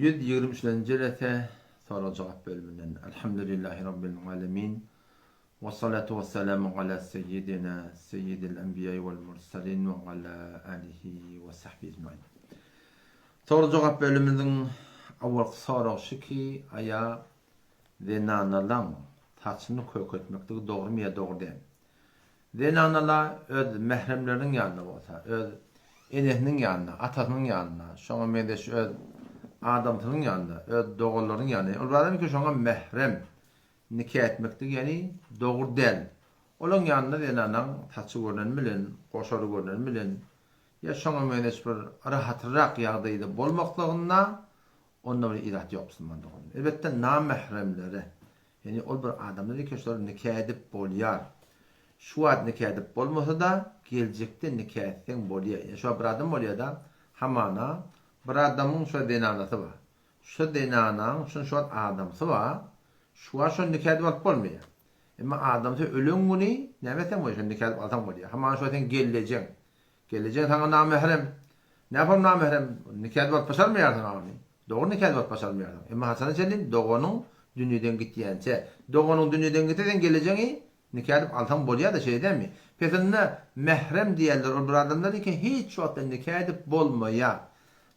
123-nji jelese sorag-jogap bölüminden. Elhamdülillahi Rabbil alemin. Ve salatu ve selamu ala seyyidina seyyidil enbiýai vel mursalin ve ala alihi ve sahbihi ecmain. Sorag-jogap bölümimiziň awalky soragy şu ki, aýa zenanalaň saçyny kökeltmekligi dogrymy ýa dogry dälmi? Zenanala öz mähremleriniň ýanynda bolsa, öz enesiniň ýanynda, atasynyň ýanynda, şoňa meňzeş öz adamsynyň ýanynda, öz doganlarynyň ýanynda, ol bir adam ki şoňa mährem, nika etmeklik ýagny dogry däl. Olaň ýanynda zenanaň saçy görnen bilen, goşary görnen bilen ýa şoňa meňzeş bir rahatrak ýagdaýda bolmaklygynda Onda bir irat ýok musulman doganym. Elbetde namähremlere, ýagny ol bir adamlar eken şolary nika edip bolýar. Şu wagt nika edip bolmasa-da geljekde nika etseň bolýar. Ýagny şu wagt bir adam bolýar-da, hamana bir adamyň şo zenanasy bar. Şo zenanaň şuny şu wagt adamsy bar. Şu wagt şony nika edip alyp bolmaýar. Emma adamsy ölen güni näme etseň bolýar şony nika edip alsaň bolýar. Hamana şo seň gellejeň. Gelnejeň saňa namährem. Näpam namährem? Nika edip alyp başarmaýarsyň ony. Dogry nika edip alyp başarmaýarsyň. Emma haçana çenli? Doganyň dünýeden gitýänçä. Doganyň dünýeden gitse sen gelnejeňi nika edip alsaň bolýa-da, şeýle dälmi? Pes onda mährem diýerler ol bir adamlar eken hiç wagtda nika edip bolmaýar.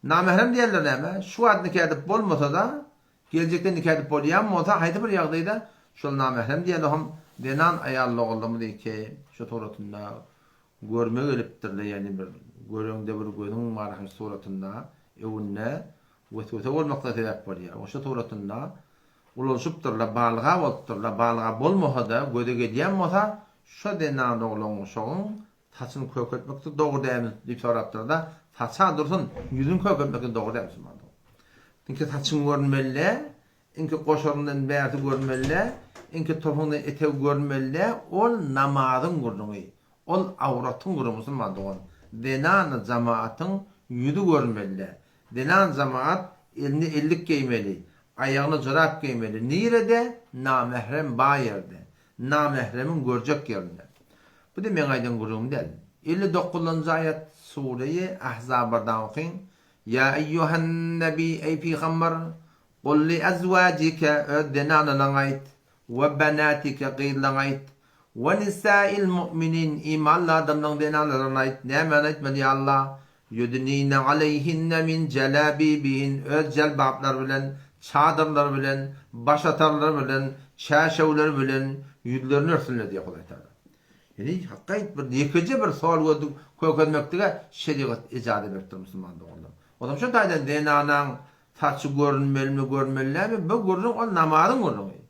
Namährem diýerler näme? Şu wagt nika edip bolmasa-da, geljekde nika edip bolýan bolsa haýsy bir ýagdaýda şol namährem diýerler hom zenan aýal doganlarymyz eke şu suratynda Görme gelipdirle ýagny bir göreňde bir gözüň bar hem suratynda öwünde weswese bolmakda sebäp bolýar. Oşa suratynda ulalşypdyrla balyga bolupdyrla balyga bolmasada göze gelýän bolsa şo zenan oglan uşagyň saçyny kökeltmekde dogry dälmi diýip sorapdyrda saça dursun ýüzüni kökeltmekde dogry dälmi musulman dogan. Çünki saçyň görünmelidä Iňki goşaryndan bärsi görünmeli-dä, iňki topuňdan etegi görünmeli-dä, ol namazyň gürrüňi, ol awratyň gürrüňi musulman dogan. Zenan jamatyň ýüzi görünmeli-dä. Zenan jamaat eline ellik geýmeli, aýagyna jorap geýmeli. Nirede? Namährem bar ýerde. Namähremiň görjek ýerinde. Bu-da meň aýdan gürrüňim däl. 59-njy aýat Sureýi Ahzab-dan okyň. Ýa eýýuhan-nebi, eý pygamber, Kul li azwajike, öz zenanalaňa aýt, we benatike, gyzlaňa aýt, we nisail mu'minin, imanly adamlaryň zenanalaryna aýt, nämäni aýtmaly ýa Allah? Ýudnine aleýhinne min jelabibihin, öz jelbaplary bilen, çadyrlary bilen, başatarlary bilen, çäşewleri bilen ýüzlerini örtsünler diýýär Hudaý Tagala. Ýöne hakykat bir ýekeje bir sowal gözlük kökezmeklige şerigat ejaza beripdir musulman doganlar. Onsoň şu taýdan zenanaň Saçy görünmelimi, görünmeli dälmi, bu gürrüň ol namazyň gürrüňi.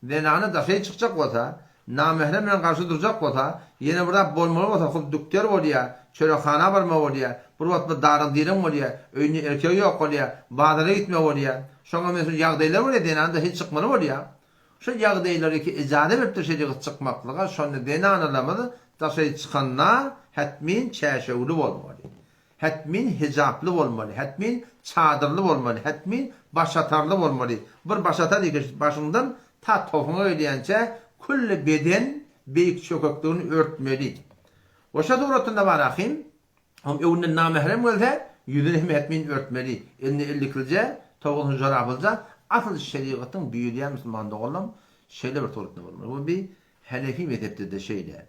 Zenana daşary çykjak bolsa, namährem bilen garşy durjak bolsa, ýene bir zat bolmaly bolsa, hut dükder bolýa, çörekhana barmaly bolýa, bir wagt bir daryň-direň bolýa, öýünde erkegi ýok bolýa, bazara gitmeli bolýa. Şoňa meňzeş ýagdaýlar bolýa, zenana daşary çykmaly bolýa. Şu ýagdaýlary ki ejaza beripdir şerigat çykmaklyga, şonda zenanalarymyz daşary çykanda hetmin çäşewli bolmaly. Hetmin hijaply bolmaly, hetmin çadyrly bolmaly, hetmin başatarly bolmaly. Bir başatar diýip başyňdan ta topuňa gelýänçä külli beden beýik çökekligini örtmeli. Goşa suratynda bar ahym, oň öňünden namährem gelse, ýüzüni hem hetmin örtmeli. Eline elliklije, towugyny joraplyja, asyl şerigatyň buýurýan musulman doganlam şeýle bir suratynda bolmaly. Bu bir Hanefi mezhepde-de şeýle.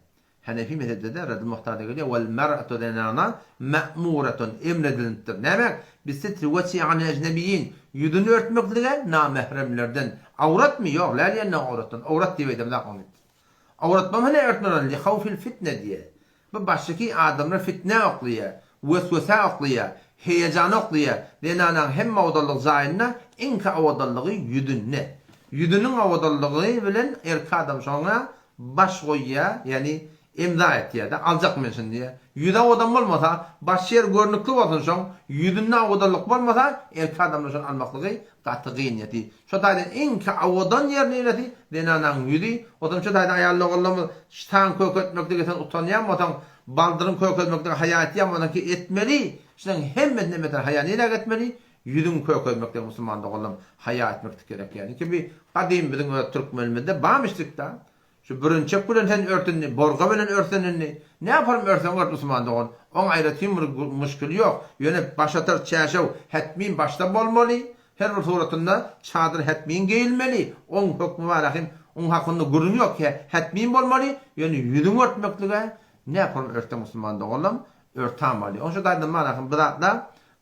Hanefi mezhebde-de Redil Muhtarda gelýär, Wal mer'atu zenana me'muretun, emredilipdir. Näme? Bi-sitri wejhi anil ejnebiýin, ýüzüni örtmeklige namähremlerden. Awratmy? Ýok, lä li'ennehu awratun, awrat diýip aýdamzak ony. Awrat bolmasa näme örtmeli? Li hawfil fitne diýýär. Bu başdaky adamlar fitnä oklaýar, weswesä oklaýar, heýejana oklaýar. Zenanaň hemme owadanlyk jaýynda iňki owadanlygy ýüzünde. Ýüzüniň owadanlygy bilen erkek adam şoňa Baş goýýa, ýagny emza etýä-de, aljak men şuny diýýä. Ýüzi owadan bolmasa, baş ýeri görnükli bolsun şoň, ýüzünde owadanlyk bolmasa, erkek adamdan şony almaklygy gaty gyn ýeti. Şo taýdan iňki owadan ýer niresi? Zenanaň ýüzi. Otam şo taýdan aýal doganlarymyz ştaň kökeltmeklige sen utanýan bolsaň, baldyryň kökelmeklige haýa etýän bolsaň ki etmeli. Şulaň hemmesinden beter haýa niräge etmeli? Ýüzüňi kökezmekden musulman doganlarym haýa etmeklik gerek ýagny ki bi gadym biziň öz türkmenimizde bamyşlykda şu bürünçek bilen sen örtündi borga bilen örtenindi näparym örseň ört musulman dogan oň aýratyn bir muşkili ýok ýöne başatar çäşew hetmin başda bolmaly. Her bir suratynda çadyr hetmin geýilmeli, oň hökmi bar ahim, oň hakynda gürrüň ýok, hetmin bolmaly, ýöne ýüzüňi örtmeklige näpurun örtseň musulman doganlam, örtamaly. Oň şu taýdan bar ahim bu zatlar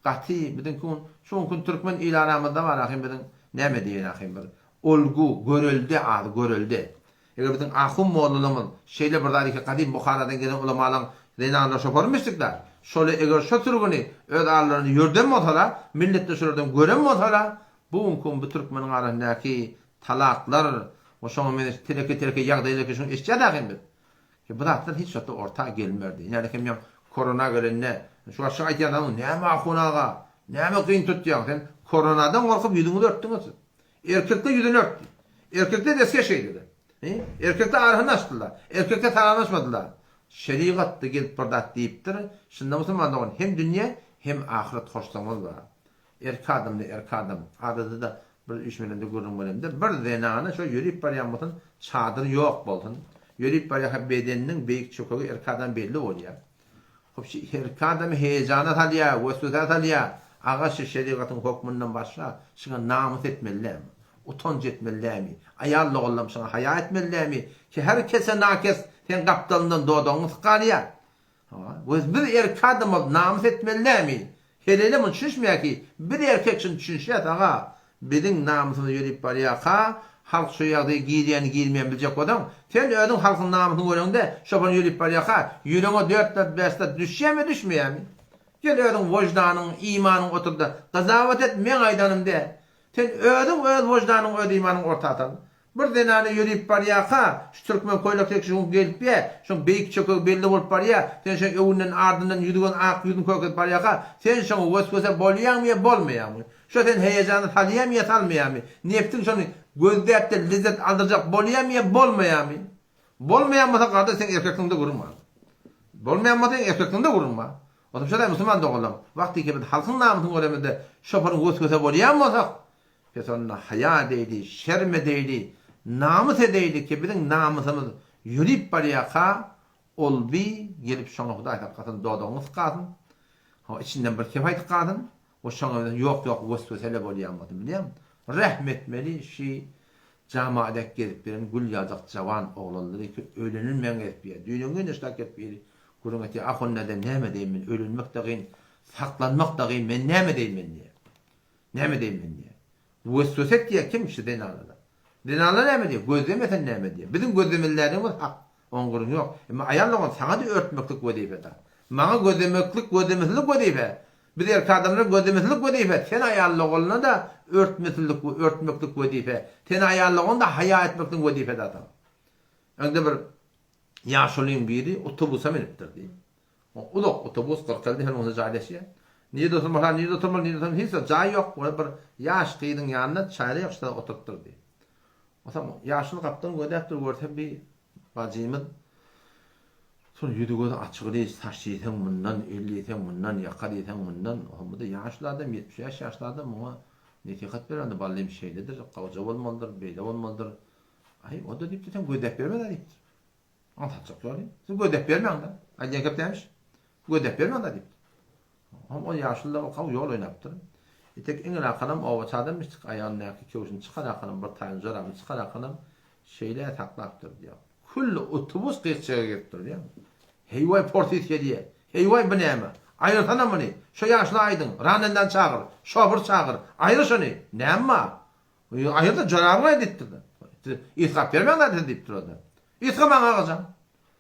gaty biziň kun, şu gün türkmen il aramyzda bar ahim biziň näme diýeýin ahim bir olgu, görelde ady görelde. Eger biziň ahun mollalarymyz şeýle bir zat eke gadym Buharadan gelen ulamalaň zenanlar şoparmyşdykda, şoly eger şo sürgüni öz aralarynda ýörden bolsalar, milletde şolardan gören bolsalar, bu günki gün bu türkmeniň arasyndaky talaklar we şoňa meňzeş teleke-teleke ýagdaýlar ki şuny eşitýäs ahyn biz. Ki bu zatlar hiç wagtda orta gelmerdi. Ine hem ýaň korona gelende, şu wagt şu aýtýan zadyň näme ahun aga, näme gyn tutýaň sen koronadan gorkup ýüzüňizi örtdüňiz siz. Erkekde ýüzüni örtdi. Erkekde desge şeýledi. Erkekde arasyny açdylar. Erkekde salamlaşmadylar. Şerigatda gelip bir zat diýipdir. Şunda musulman dogan hem dünýe hem ahyret hoşlugymyz bar. Erki adamda erki adam. Arada-da bir üýşmeleňde gürrüň beremde bir zenana şo ýörüp barýan bolsun çadyry ýok bolsun. Ýörüp barýarka bedeniniň beýik çökegi erki adam belli bolýar. Hop şi herki adamy heýejana salýar, weswesä salýar. Aga şi şerigatyň hokmundan başga şyňa namys etmeli dälmi? Utanç etmeli dälmi? Aýal doganlam şyňa haýa etmeli dälmi? Ki her kese nakes seň gapdalyndan dodagyňy sykalýar. Hawa, we biz erki adam bolup namys etmeli dälmi? Helele muny düşünişmeýär ki, biz erkek şuny düşünişýäs aga, biziň namysymyz ýörüp barýarka, halk şu ýagdaýa girýäni girmeýäni biljek bolsaň, sen özüň halkyň namysyny göreňde, şopan ýörüp barýarka, ýüregiňe dört zat bäş zat düşýämi düşmeýämi? Gel özüň wyždanyň, imanyň oturda gyzawat et, meň aýdanym däl. Sen özüň öz wyždanyň öz imanyň orta sal. Bir zenana ýörüp barýarka, şu türkmen köýnek tek şuň gelip ýa, şoň beýik çökegi belli bolup barýa, sen şoň öňünden ardyndan ýüzügen ak ýüzüni körkezip barýarka, sen şoňa weswese bolýaňmy ýa bolmaýaňmy? Şo seni heýejana salýamy ýa salmaýamy? Nebsiň şony gözläp-de lezzet aldyrjak bolýamy ýa bolmaýamy? Bolmaýan bolsa gardaş seň erkekligiňde gürrüň bar. Bolmaýan bolsa seň erkekligiňde gürrüň bar. Otam şo-da musulman doganlarym, wagtyky biz halkyň namysyny göremizde şoparyň weswese bolýan bolsak, Pes onda haýa edeýli, şerm edeýli, namys edeýli ki biziň namysymyz ýörip barýaka ol bi gelip şoňa Hudaý saklasyn dodagyňy sykasyn, hawa içinden bir kep aýdyp galsyn we şoňa bilen ýok ýok weswesele bolýan bolsun bilýäňmi? Rähm etmeli şi jama dek gezip ýören gül ýaljak jawan oglanlary ki öýlenilmän gezip ýör. Düýn öňňin şlak gelip biri gürrüň etýär ahun näde näme edeýin men öýlenmek-de gyn saklanmak-da gyn men näme edeýin men diýýär. Näme edeýin men diýýär. Weswese etýär kim? Şu zenanlara. Zenanlar näme diýýär? Gözlemesen näme diýýär. Biziň gözlemelilerimiz hak. Oň gürrüňi ýok. Emma aýal dogan saňa-da örtmeklik wezipe-da. Maňa gözlemeklik, gözlemesizlik wezipe. Biz erkek adamlara gözlemesizlik wezipe. Sen aýal doganyna-da örtmesizlik, örtmeklik wezipe. Sen aýal dogany-da haýa etmeklik wezipe-da saňa. Öňde bir ýaşulyň biri otobusa münüpdir diýip. Uzak otobus 40 her bolsa jaýlaşýar. Nirede oturmaly, nirede oturmaly, nirede oturmaly, hiç zat jaý ýok. We bir ýaş gyzyň ýanynda çaýra ýokuşda oturypdyr diýip. Onsoň ýaşuly gapdan gözläpdir, görse bir bajymyz şol ýüzi gözi açyk diý, saç diýseň mundan, el diýseň mundan, ýaka diýseň mundan. Oho, bu-da ýaşuly adam, 75 ýaşly adam muňa nesihat berende, ballym şeýledir, gawja bolmalydyr, beýle bolmalydyr. Aý, o-da diýipdir, sen gözläp berme-dä diýipdir. Aňsatjak ýoly. Siz gödek bermäň-dä. Aýdýan gep nämiş? Gödek bermäň-dä diýipdir. Hom ol ýaşuly-da okaw ýol oýnapdyr. Etek iň alakanam obaça adamyşdyk, aýagyndaky köwşüni çykarakanam, bir taýyn jorabyny çykarakanam şeýle saklapdyr diýýär. Külli otobus gyýkjaga gelipdir diýýär. Heý-waý porsis gelýär. Heý-waý bu näme? Aýyrsana muny. Şo ýaşula aýdyň. Ranendan çagyr. Şofur çagyr. Aýyr şony. Näme bar? Aýyrda jorabyňy aý diýipdir. Siz ysgap bermäň-dä siz diýipdir o-da. Ysgamaň agajan.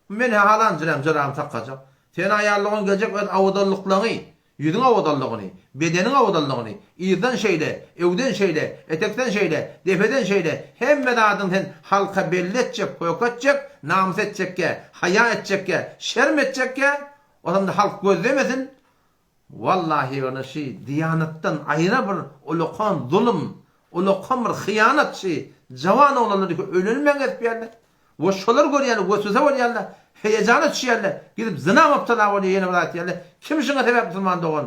Men-hä halan jürem jorabymy saklajak. Sen aýallygyň geljek öz owadanlyklaňy, ýüzüň owadanlygyny, bedeniň owadanlygyny, yzdan şeýle, öwden şeýle, etekden şeýle, depeden şeýle, hemme zadyňy sen halka belli etjek, kök etjek, namys etjekgä, haýa etjekgä, şerm etjekgä, onda halk gözlemesin, Wallahi ýöne şi diýanatdan aýra bir ulakan zulum, ulakan bir hyýanat şi jawan oglanlar ýeke öýlenilmän gezip ýärler. We şolar görýärler weswese bolýarlar, heýejana düşýärler, gidip zyna mubtala bolýar ýene bir zat diýýärler. Kim şuňa sebäp musulman dogan?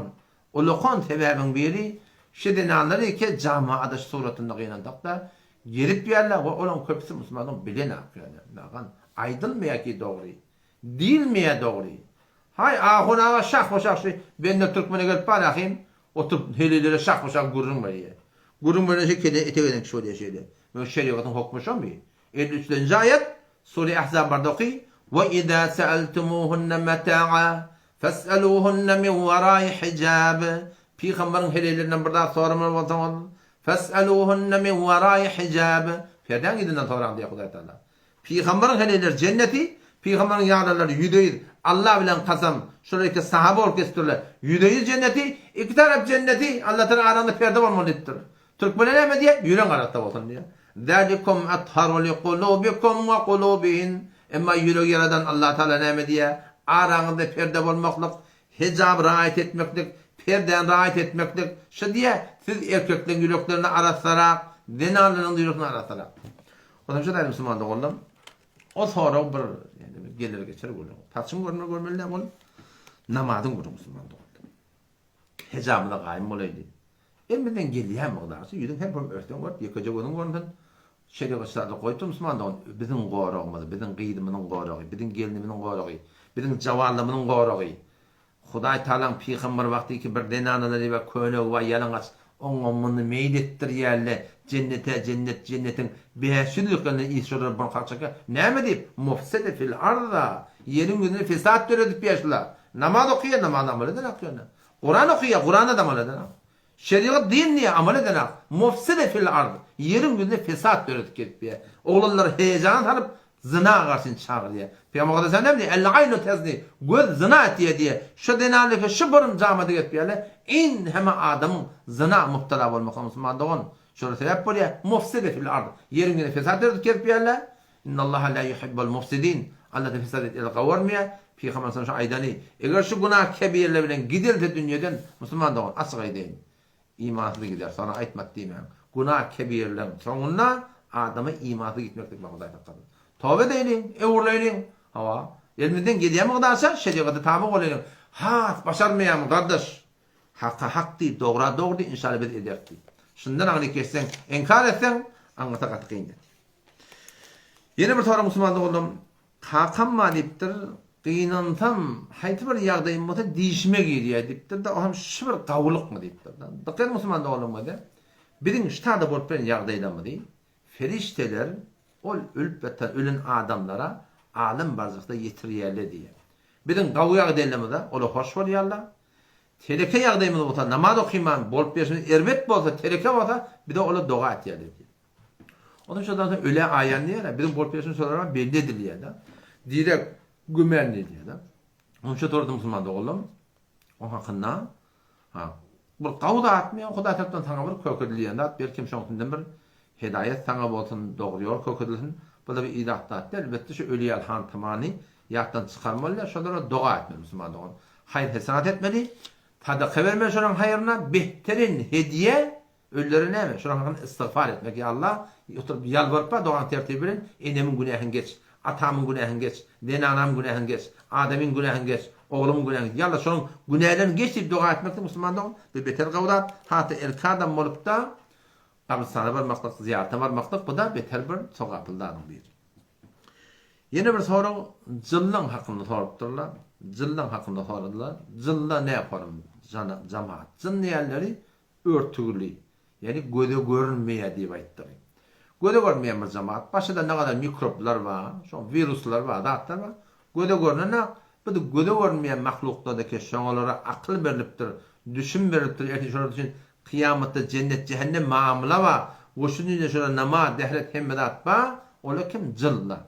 Ulakan sebäbiň biri şi zenanlar ýeke jamaada şu suratynda gynansak-da gezip ýärler we olaň köpüsi musulmanyň bilenak ýöne nagan aýdylmaýar ki dogry. Diýilmeýär dogry. Haý ahun aga şahba-şah şu bende türkmene gelip bar ahym, oturyp heleýlere şahba-şah gürrüň berýär. Gürrüň berende şeý kelle etek eden kişi bolýar şeýle. Ýöne şerigatyň hokmy şomy? 53-nji aýat, Sure Ahzab barda oky, Ve izâ seeltumuhunne metâ'a fes'elûhunne min werâi hijâb. Pygamberiň heleýlerinden bir zat soramaly bolsaňyz, fes'elûhunne min werâi hijâb. Perdäň yzyndan soraň diýýär Hudaý Tagala. Pygamberiň heleýleri jenneti, pygamberiň ýaranlary ýüzde-ýüz, Alla bilen kasam, şolar iki sahaba bolup geçipdirler, ýüzde-ýüz jenneti, iki tarap jenneti, Allatagala araňda perde bolmaly diýipdir. Türkmenler näme diýýär? Ýüregiň arassa bolsun diýýär. Zalikum atharu liqulubikum we qulubihin. Emma ýüregi ýaradan Allatagala näme diýýär? Araňyzda perde bolmaklyk, hijab raýat etmeklik, perdäni raýat etmeklik, şu diýýär, siz erkekleň ýüreklerini arassarak, zenanlaryň-da ýüreklerini arassarak. Goşmaça daýy musulman doganlar, o sorag bir ýani bir geler geçer gürrüň. Saçyň görünür görmeli däl bol. Namazyň gürrüň musulman doganlar. Hejamyza gaýym bolaýdy. Elimizden gelýän mukdarça ýüzüň her bir örtseň ört, ýekeje gözüň görünsün. Şerigat şartly goýupdyr musulman dogan. Biziň goragymyz, biziň gyzymyzyň goragy, biziň gelnimiziň goragy, biziň jawallymyzyň goragy. Hudaý Tagalaň pygamber wagty ki bir zenanalar ýa könegi bar ýalaňaç oňa muny meýil etdirýärle jennete jennet jennetiň 500 ýyllyk is şolar bir kakçaka näme diýip mufsede fil arza ýeriň ýüzünde fesat döredip ýa şular namaz okaýa namaz amal edenak ýöne Kuran okaýa Kurana da amal edenak şerigat din diýä amal edenak mufsede fil arz ýeriň ýüzünde fesat döredip gezip ýa oglanlary heýejana salyp Zyna garşy çagyrýar. Pygamber Muhammet näme diýýär? El-aýnu tezni, göz zyna etýär diýýär. Şu zenanlyky şu burun jama digip ýaly, in heme adamyň zyna mubtala bolmasyna musulman dogan şolar sebäp bolýar. Mufside fil ard, ýeriň ýüzüne fesat döredip gezip ýörler. Innallaha la yuhibbul mufsidin, Alla da fesat edýänleri gawarmaýar. Pygamber sallallahu şu aýdany, eger şu günah kebirler bilen gidilse dünýeden, musulman dogan, açyk aýdaýyn, Imansyz gider, soňra aýtmady diýmäň. Günah kebirleň soňunda adama imansyz gitmeklik bar Hudaý saklasyn. Toba edeýliň, öwrüleýliň. Hawa, elimizden gelýän mukdarça şerigata taby bolaýlyň. Has başarmaýarmyň gardaş? Haka hak diý, dogra dogry diý, inşallah biz ederis diý. Şundan aňryk geçseň, inkar etseň, aňyrsy gaty kyn diý. Ýene bir sorag musulman doganlarym, kakam bar diýipdir, gynansam haýsy bir ýagdaýym bolsa dişime girýär diýipdir-de, o hem şu bir gawulykmy diýipdir-de. Dykgat ediň musulman doganlarym göze, biziň ştada bolup bilen ýagdaýlarymyzy perişdeler ol ölüp ýatan ölen adamlara alem barzahda ýetirýärler diýýär. Biziň gawy ýagdaýlarymyza olar hoş bolýarlar. Teleke ýagdaýymyz bolsa namaz okyman bolup berşimiz erbet bolsa teleke bolsa bize olar doga etýärler diýýär. Ondan şondan soň öle aýan diýýär, biziň bolup geçen şolara belli edilýär-de. Direk gömän diýýär-de. Onun şu torda musulman doganlarym, o hakynda ha bir gawy zatmy ýa Hudaý tarapdan saňa bir kökedilýän zat, belki hem şoň üstünden bir hedaýat saňa bolsun, dogry ýol kökedilsin. Bu da bir ilat zat däl. Elbetde şu öli ýaly han tamany ýatdan çykarmaly, şolara doga etmeli musulman dogan. Haýyr-hesenat etmeli, sadaka bermeli şolaryň haýryna, behterin hediýe Ölülere näme? Şolaryň hakynda istigfar etmek, Ýa Allah, oturyp ýalbaryp bar dogaň tertibi bilen, enemiň günähini geç, atamyň günähini geç, zenanamyň günähini geç, adamyň günähini geç, oglumyň günähini geç, Ýa Allah, şolaryň günälerini geç diýip doga etmeklik musulman dogan bir beter gowy zat. Hatda erkek adam bolupda gabrystana barmaklyk, zyýarata barmaklyk bu-da beter bir sogaply zadyň biri. Ýene bir sorag jyllaň hakynda sorapdyrlar. Jyllaň hakynda soradylar. Jylla ne form jamaat? Jyn diýenleri örtügli, ýagny göze görünmeýär diýip aýtdygy. Göze görünmeýän bir jemagat, başyda ne gadar mikroblar bar, şo wiruslar bar, zatlar bar. Göze görünen-ä, bu göze görünmeýän mahluklardaki şoňalara akyl berlipdir, düşüm berlipdir, ertir şolar üçin kyýamatda jennet, jähennem mamla bar, we şu dünýede şolara namaz, dehret hemme zat bar, olar kim? Jynlar.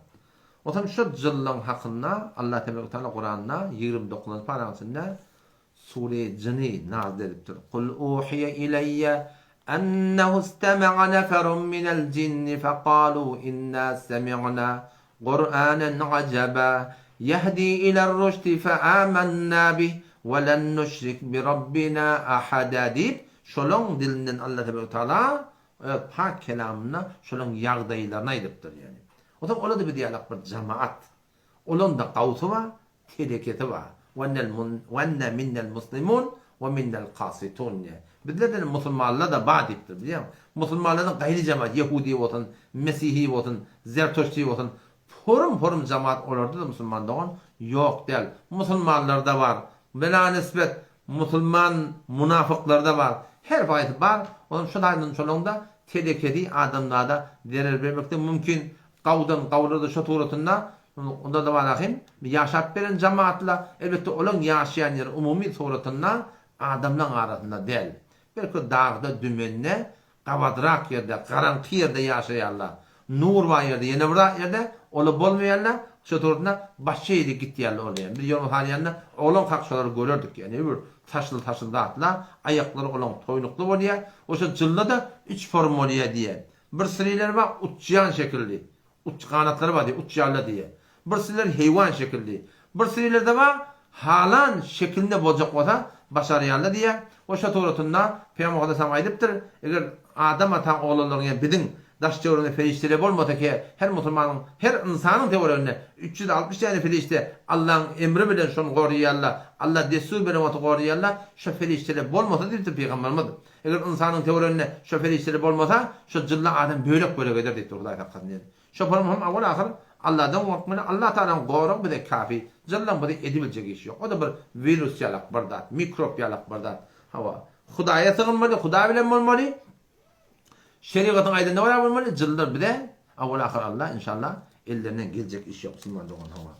Onsoň şo jynlaryň hakynda Allah tebarek we taala Kuranda 29-njy paraň içinde Sure jyny nazyl edipdir. Kul uhiýe ileýýe ennehu istema'a neferun minel jinni fekalu inna semi'na Kur'anen ajaba ýehdi iler ruşdi feamanna bih we len nuşrik bi rabbina ahada diýip, şolaň dilinden Allah tebarek we taala öz pak kelamynda şolaň ýagdaýlaryny aýdypdyr ýagny. Onsoň olar-da biz ýalak bir jamaat. Olaň-da gawsy bar, telekesi bar. Wenne minnel muslimun we minnel kasitun diýýär. Bizlerden musulmanlar-da bar diýipdir, bilýäňmi? Musulmanlardan gaýry jemaat, ýehudi bolsun, mesihi bolsun, zertoşti bolsun, forum-forum jemaat olarda-da musulman dogan ýok däl. Musulmanlar-da bar. Bela nisbet musulman munafyklar-da bar. Her haýsy bar, onuň şu taýdan şolaňda telekesi adamzada zerer bermekde mümkin. Gawdan gawlarda şo suratynda onda-da bar ahym, ýaşap beren jamaatla, elbetde olaň ýaşaýan ýeri umumy suratynda adamlaň arasynda däl. Belki dagda, dümende Gabadrak ýerde, garaňky ýerde ýaşaýarlar. Nur bar ýerde, ýene bir zat ýerde, olar bolmaýarlar, şo turunda başga ýere gitýärler ol ýa. Biz ýolun salýanda oglan kak şolary görerdik ýa. Ne bir saçly-saçly zatlar, aýaklary olaň toýnukly bolýar. Oşa jylda-da üç form bolýar diýýär. Bir sirileri bar uçýan şekilli. Uç ganatlary bar diýýär, uçýarlar diýýär. Bir siriler heýwan şekilli. Bir siriler-de bar, halan şekilinde boljak bolsa, başarýarlar diýýär. We şo suratynda Pygamber Muhammet aýdypdyr, Eger Adam ataň oglanlaryň ýa biziň daş-töweregimizde perişdeler bolmasa ki, her musulmanyň, her ynsanyň töwereginde 360 däne perişde Allaň emri bilen şony goraýarlar, Alla dessur beren wagty goraýarlar, şo perişdeler bolmasa diýipdir Pygamberimiz. Eger ynsanyň töwereginde şo perişdeler bolmasa, şo jynly adam bölek-bölek eder diýipdir Hudaý saklasyn diýen. Şo hem awal-ahyr Alladan gorkmaly, Allah Tagalaň goragy bize kafi, jynlaň bize edibiljek işi ýok. O-da bir wirus ýalak bir zat, mikrop ýalak bir zat. Hawa, Hudaýa sygynmaly, Hudaý bilen bolmaly, şerigatyň aýdanyna görä bolmaly, jynlar bize awal-ahyr Allah inşallah ellerinden geljek iş ýok musulman dogan hawa.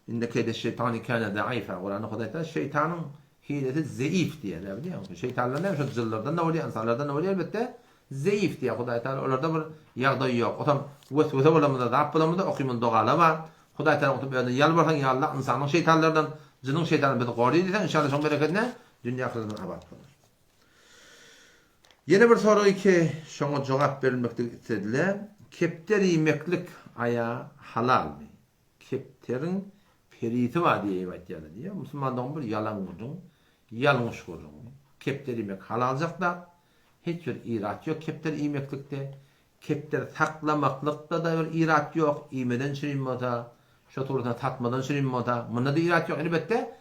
Inne keýdeş-şeýtani kâne zaifa, Kuranda Hudaý Tagala şeýtanyň hilesi zeif diýýär, näme diýýär? Şeýtanlar näme şo jynlardan-da bolýar, ynsanlardan-da bolýar elbetde, zeif diýýär Hudaý Tagala, olarda bir ýagdaý ýok. Otam weswese bolamyzda, zat bolamyzda okymyz dogalar bar. Hudaý Tagala oturyp özüne ýalbarsaň, ýa Allah ynsanyň şeýtanlardan, jynyň şeýtanyndan bizi gory diýseň, inşallah şoň berekedine dünýä ahyretimiz abat bolar. Ýene bir sorag ki, şoňa jogap berilmeklik islediler, Kepder iýmeklik aýa halalmy? Kepderiň perisi bar diýip aýtýarlar diýýär. Musulman dogan bir ýalan gürrüň, ýalňyş gürrüň. Kepder iýmek halaljak zat. Hiç bir irat ýok kepder iýmeklikde. Kepder saklamaklykda-da bir irat ýok. Iýmeden çürim bolsa, şo turusyna satmadan çürim bolsa, munda-da irat ýok. Elbetde,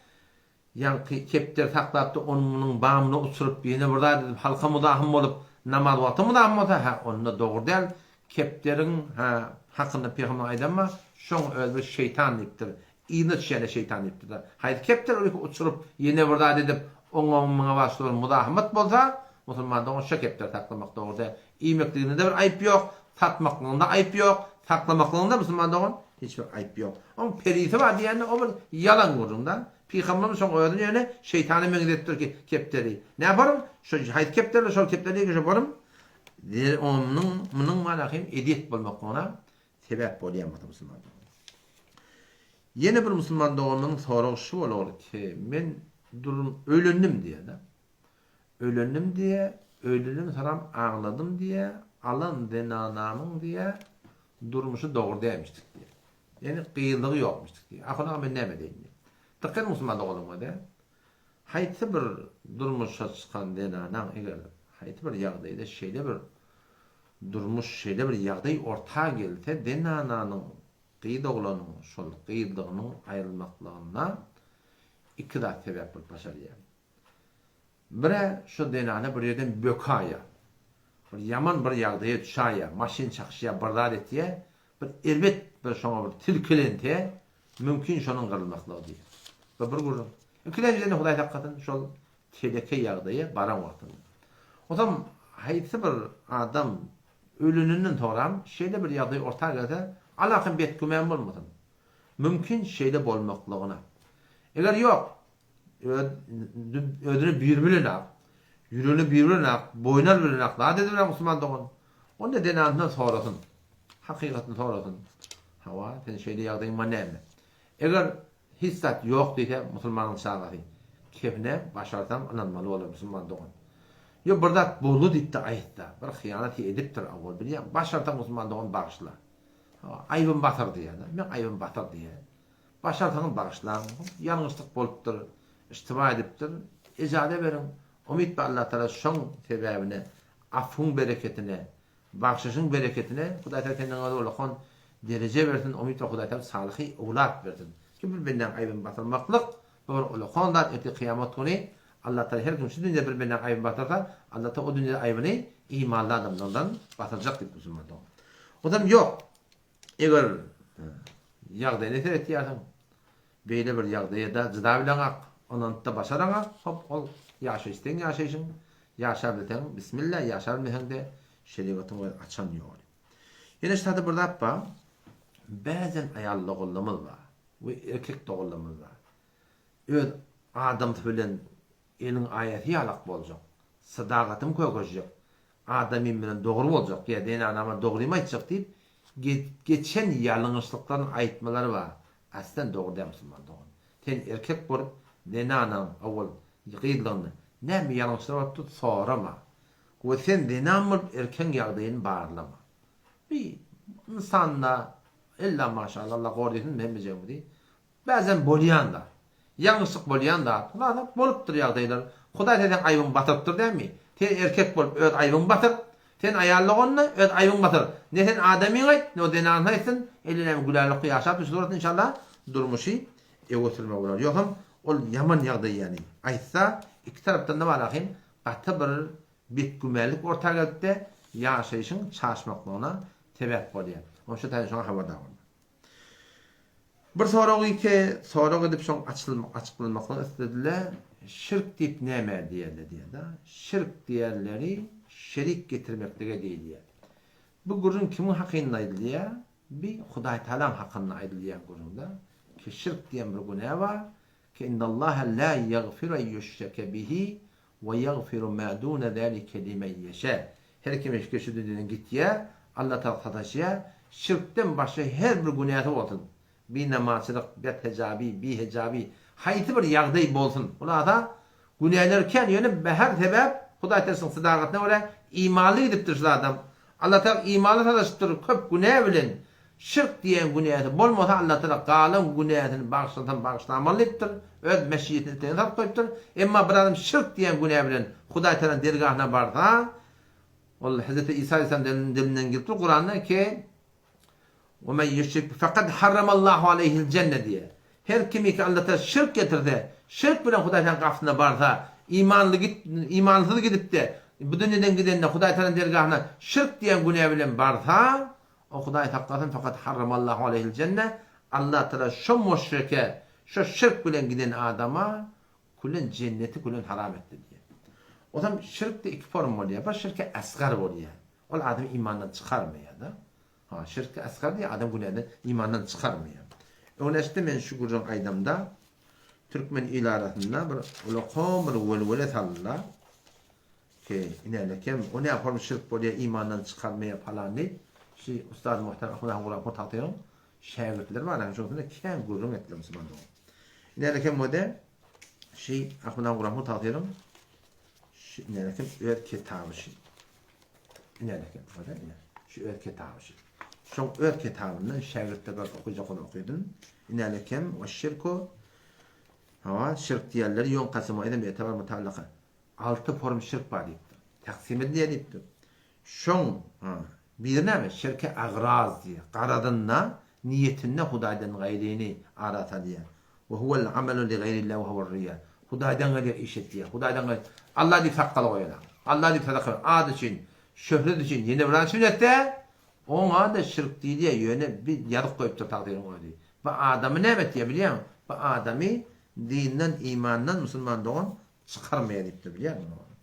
Ýaňky kepderi saklapdy, onuň munuň bamyna uçuryp, ýene bir zat edip, halka muzahym bolup, namaz wagty muzahym bolsa, hä, onda dogry däl. Kepderiň, hä, hakynda pygamber aýdanma, şoň özi bir şeýtan diýipdir. Yzyna düşýän-de şeýtan diýipdir-de. Haýsy kepder ol uçuryp, ýene bir zat edip, oňa muňa başga bir muzahymat bolsa, musulman dogan şo kepderi saklamak dogry däl. Iýmekliginde-de bir aýyp ýok, satmaklygynda aýyp ýok, saklamaklygynda musulman dogan hiç bir aýyp ýok. Oň perisi bar diýende o bir ýalan gürrüň-da. Pygamberimiz şoň özüni ýöne şeýtana meňzetipdir ki, kepderi. Näparym? Şo haýsy kepderiler şol kepderi diýip şo barym. Onuň munuň mana hem ezýet bolmaklygyna sebäp bolýar musulman dogan. Ýene bir musulman doganymyzyň soragy şu bolar ki, men durum öýlendim diýýär-de. Öýlendim diýýär, öýlenem soram agladym diýýär, alan zenanamyň diýýär, durmuşy dogry dälmişdik diýýär. Ýagny gyzlygy ýokmuşdyk diýýär. Ahun aga men näme edeýin diýýär. Dykgat musulman doganlaryma diýýär. Haýsy bir durmuşa çykan zenanaň eger haýsy bir ýagdaýda şeýle bir durmuş, şeýle bir ýagdaý orta gelse zenananyň gyz oglanyň şol gyzlygynyň aýrylmaklygyna iki zat sebäp bolup başarýar. Birä şo zenana bir ýerden bökaýýar. Bir ýaman bir ýagdaýa düşäýýär, maşyn çakyşýar, bir zat etýär. Bir erbet bir şoňa bir tilkilense, mümkin şonuň gyrylmaklygy diýýär. Bu bir gürrüň. Ikilenjiden Hudaý saklasyn, şol teleke ýagdaýa baran wagtynda. Onsoň haýsy bir adam öleninden soňram şeýle bir ýagdaý orta gelse, alakam betgüman bolmasyn. Mümkin şeýle bolmaklygyna. Eger ýok, Özüne bir bilen ak, ýüregine bir bilen ak, boýun al bilen ak, zat edibilen musulman dogan. Onda zenanyndan sorasyn. Hakykatyny sorasyn. Hawa, sen şeýle ýagdaýyň bar näme? Eger hiç zat ýok diýse musulmanyň çagasy, kefine başarsaň ynanmaly bolar musulman dogan. Ýok bir zat boldy diýip-de aýtsa, bir hyýanat edipdir awal bilýän, başarsaň musulman dogan bagyşla. Hawa, aýbym batyr diýýär-de, meň aýbym batyr diýýär. Başarsaňyz bagyşlaň. Ýalňyşlyk bolupdyr, iştiba edipdir. Ejaza beriň. Umyt bar Allatagala şoň sebäbine, afwyň bereketine, bagşyşyň bereketine Hudaýtagala senden özi ulakan dereje bersin, umyt bar Hudaýtagala salyhy owlat bersin. Ki bir bendäň aýbyny basyrmaklyk bu bir ulakan zat, ertir kyýamat güni Allatagala her kim şu dünýede bir bendäň aýbyny basyrsa, Allatagala o dünýede aýbyny imanly adamlardan basyrjak diýip musulman dogan. Onsoň ýok. Eger ýagdaýyna seretýärsiň, beýle bir ýagdaýa-da jyda bileňak, ynanyp-da başaraňak, hop, ol ýaşaýyş seň ýaşaýşyň. Ýaşabilseň, bismilla, ýaşabilmeseň-de, şerigatyň öz açan ýoly. Ýene şu taýda bir zat bar. Bäzen aýal doganlarymyz bar we erkek doganlarymyz bar. Öz adamsy bilen eliň aýasy ýalak boljak, sadagatym kökeşjek, adamym bilen dogry boljak ýa zenanama dogrymy aýtjak diýip, geçen ýalňyşlyklaryny aýtmalary bar. Aslen dogry däl musulman dogan. Sen erkek bolup zenanaň owal gyzlygynda näme ýalňyşlar bolupdyr sorama. We sen zenan bolup erkegiň ýagdaýyny barlama. Bi ynsanda ella maşallah Allah gorsyn hemmejegimizi Bäzem bolýan zat. Ýalňyşlyk bolýan zat. Hulasa bolupdyr ýagdaýlar. Hudaý sen seň aýbyňy batyrypdyr dälmi? Sen erkek bolup öz aýbyňy batyr. Sen aýal doganda öz aýbyňy batyr. Ne sen adamyňa aýt, ne o zenanyna aýtsyn. Ellenem gülälykly ýaşap şu suratda inşallah durmuşy öňe sürmek bolar. Ýogsam ol ýaman ýagdaý ýany. Aýtsa iki tarapdan-da bar ahym gaty bir betgümenlik orta gelipde ýaşaýşyň çaşmaklygyna sebäp bolýar. Onuň üçin taýyn şoňa habardar bolmaly. Bir soragy ki sorag edip şoň açyklanmaklygy islediler. Şirk diýip nämä diýerler diýýär-de. Şirk diýerleri şerik getirmeklige diýilýär. Bu gürrüň kimiň hakynda aýdylýar? Bi Hudaýtagalaň hakynda aýdylýan gürrüň-de. Ki şirk diýen bir günä bar. Ki innallaha la ýagfiru en ýüşreke bihi we ýagfiru ma dune zalike limen ýeşä. Her kim eşke şu dünýeden gitýär, Alla tarap sataşýar, şirkden başga her bir günäsi bolsun, binamazçylyk, bethejabi, bihejabi, haýsy bir ýagdaý bolsun, hulasa, günäleri kän, ýöne bäher sebäp, Hudaý Taalasyň sadagatyna görä imanly gidipdir şul adam, Alla tarap imanly sataşypdyr, köp günä bilen, Şirk diýen günäsi bolmasa Allatagala galan günäsini bagyşlasam bagyşlamaly diýipdir, öz meşiýetini islegine salyp goýupdyr. Emma bir adam şirk diýen günä bilen Hudaýtagalaň dergahyna barsa, ol Hezreti Isa aleyhisselam dilinden gelipdir Kuranda ki, Ve men yüşrik fekad harramallahu aleyhil cenne diýýär. Her kimiki Allatagala şirk getirse, şirk bilen Hudaýtagalaň gapysyna barsa, imanly git, imansyz gidipde, bu dünýeden gidende Hudaýtagalaň dergahyna şirk diýen günä bilen barsa, O Hudaý saklasyn fakat harramallahu aleyhil jenne Allah Taala şo muşrike şo şirk bilen giden adama külen jenneti külen haram etdi diýýär. Ozam şirkde iki form bolýar. Bir şirki asgar bolýar. Ol adamy imandan çykarmaýar-da. Ha, şirki asgar diýýär, adam günäden imandan çykarmaýar. Öňleşde men şu gürrüň aýdamda türkmen il arasynda bir ulakan bir welwele saldylar. Ki, inelekem, o nä horm şirk bolýa, imandan çykarmaýa palan diýip, şi Ustaz Muhtar Ahmet han Gulapur Tagtynyň şägirtleri bar, şonuň üstünde kän gürrüň etdiler musulman dogan. Inelekem o-da şi Ahmet han Gulapur Tagtynyň şi inelekem öz kitaby şi. Inelekem o-da ine, şi öz kitaby şi. Şoň öz kitabyndan şägirtler bar okyjak ony okydym. Inelekem we şirku hawa şirk diýerler ýoň kasym we edem etibar mutallaka. Alty form şirk bar diýipdir. Taksim edilýär diýipdir. Şoň, ha, biri näme? Şirki agraz diýýär. Garazynda, niýetinde Hudaýdan gaýryny ara salýar. We huwel amalu li gaýrillah we huwer riýa. Hudaýdan gaýry iş etýär. Hudaýdan gaýry Allah diýip sakgal goýan. Allah diýip sadaka beren. Ad üçin, şöhret üçin, ýene bir zat üçin etse, oňa-da şirk diýilýär. Ýöne bir ýazyk goýupdyr tagsyryň özi. Bu adamy näme etýär bilýäňmi? Bu adamy dinden, imandan musulman dogan Çykarmaýar diýipdir bilýärmiň ony.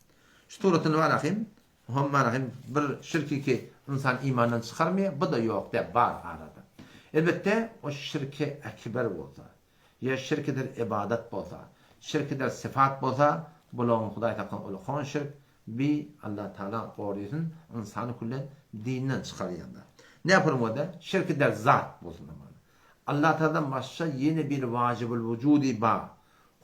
Şu suratyny bar ahym, Muhammet bar ahym bir şirki ki ynsan imandan çykarmaýar, bu-da ýok däl bar arada. Elbetde o şirki ekber bolsa, ýa şirkidir ybadat bolsa, şirkidir syfat bolsa, bularyň Hudaý saklasyn ulakan şirk, bi Allah Tagala gorysyn ynsany küllen dinden çykarýan zat. Näpurmada şirkidir zat bolsun. Allah Tagaladan başga ýene bir wajibul wujudi bar.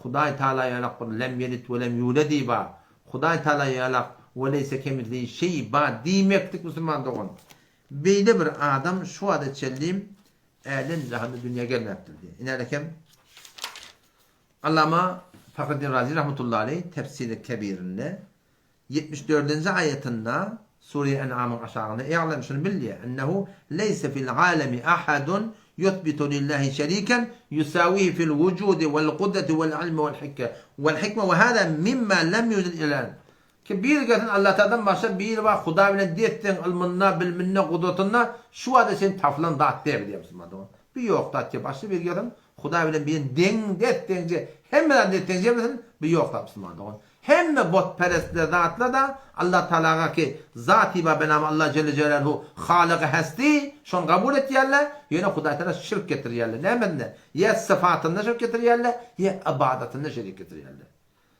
Hudaý Taala ýalak bir lem ýelit we lem ýuledi bar. Hudaý Taala ýalak we leýse kemislihi şeý bar diýmeklik musulman dogan. Beýle bir adam şu wagta çenli älem jahanda dünýä gelmäpdir diýýär. Inälekem Allama Fahreddin Razi rahmetullahi aleýh Tefsiri Kebirinde Ýetmiş dördünji aýatynda, Sure En'amyň aşagynda, I'lem, şuny bil diýýär, Ennehu leýse fil alemi ahadun ýusbitu lillahi şeriken ýusawihi fil wujudi wal gudrati wal ilmi wal hikme wal hikme we hada mimma lem ýujed ilel an. Ki biri gelsin Allatagaladan başga biri bar Hudaý bilen des-deň ylmynda, bilminde, gudratynda şu wada çenli tapylan zat däl diýýär musulman dogan. Bu ýok zat diýýär. Başga biri gelsin Hudaý bilen birini deň, des-deňje, hemme zady des-deňje bilsin, bu ýok zat musulman dogan. Hemme butperestler zatlar-da Allah Tagalaga ki zati bar benam Allah Jelle Jelaluhu Halygy Hesti şony kabul etýärler, ýöne Hudaý Tagala şirk getirýärler. Nämesinde? Ýa syfatynda şirk getirýärler, ýa ybadatynda şerik getirýärler.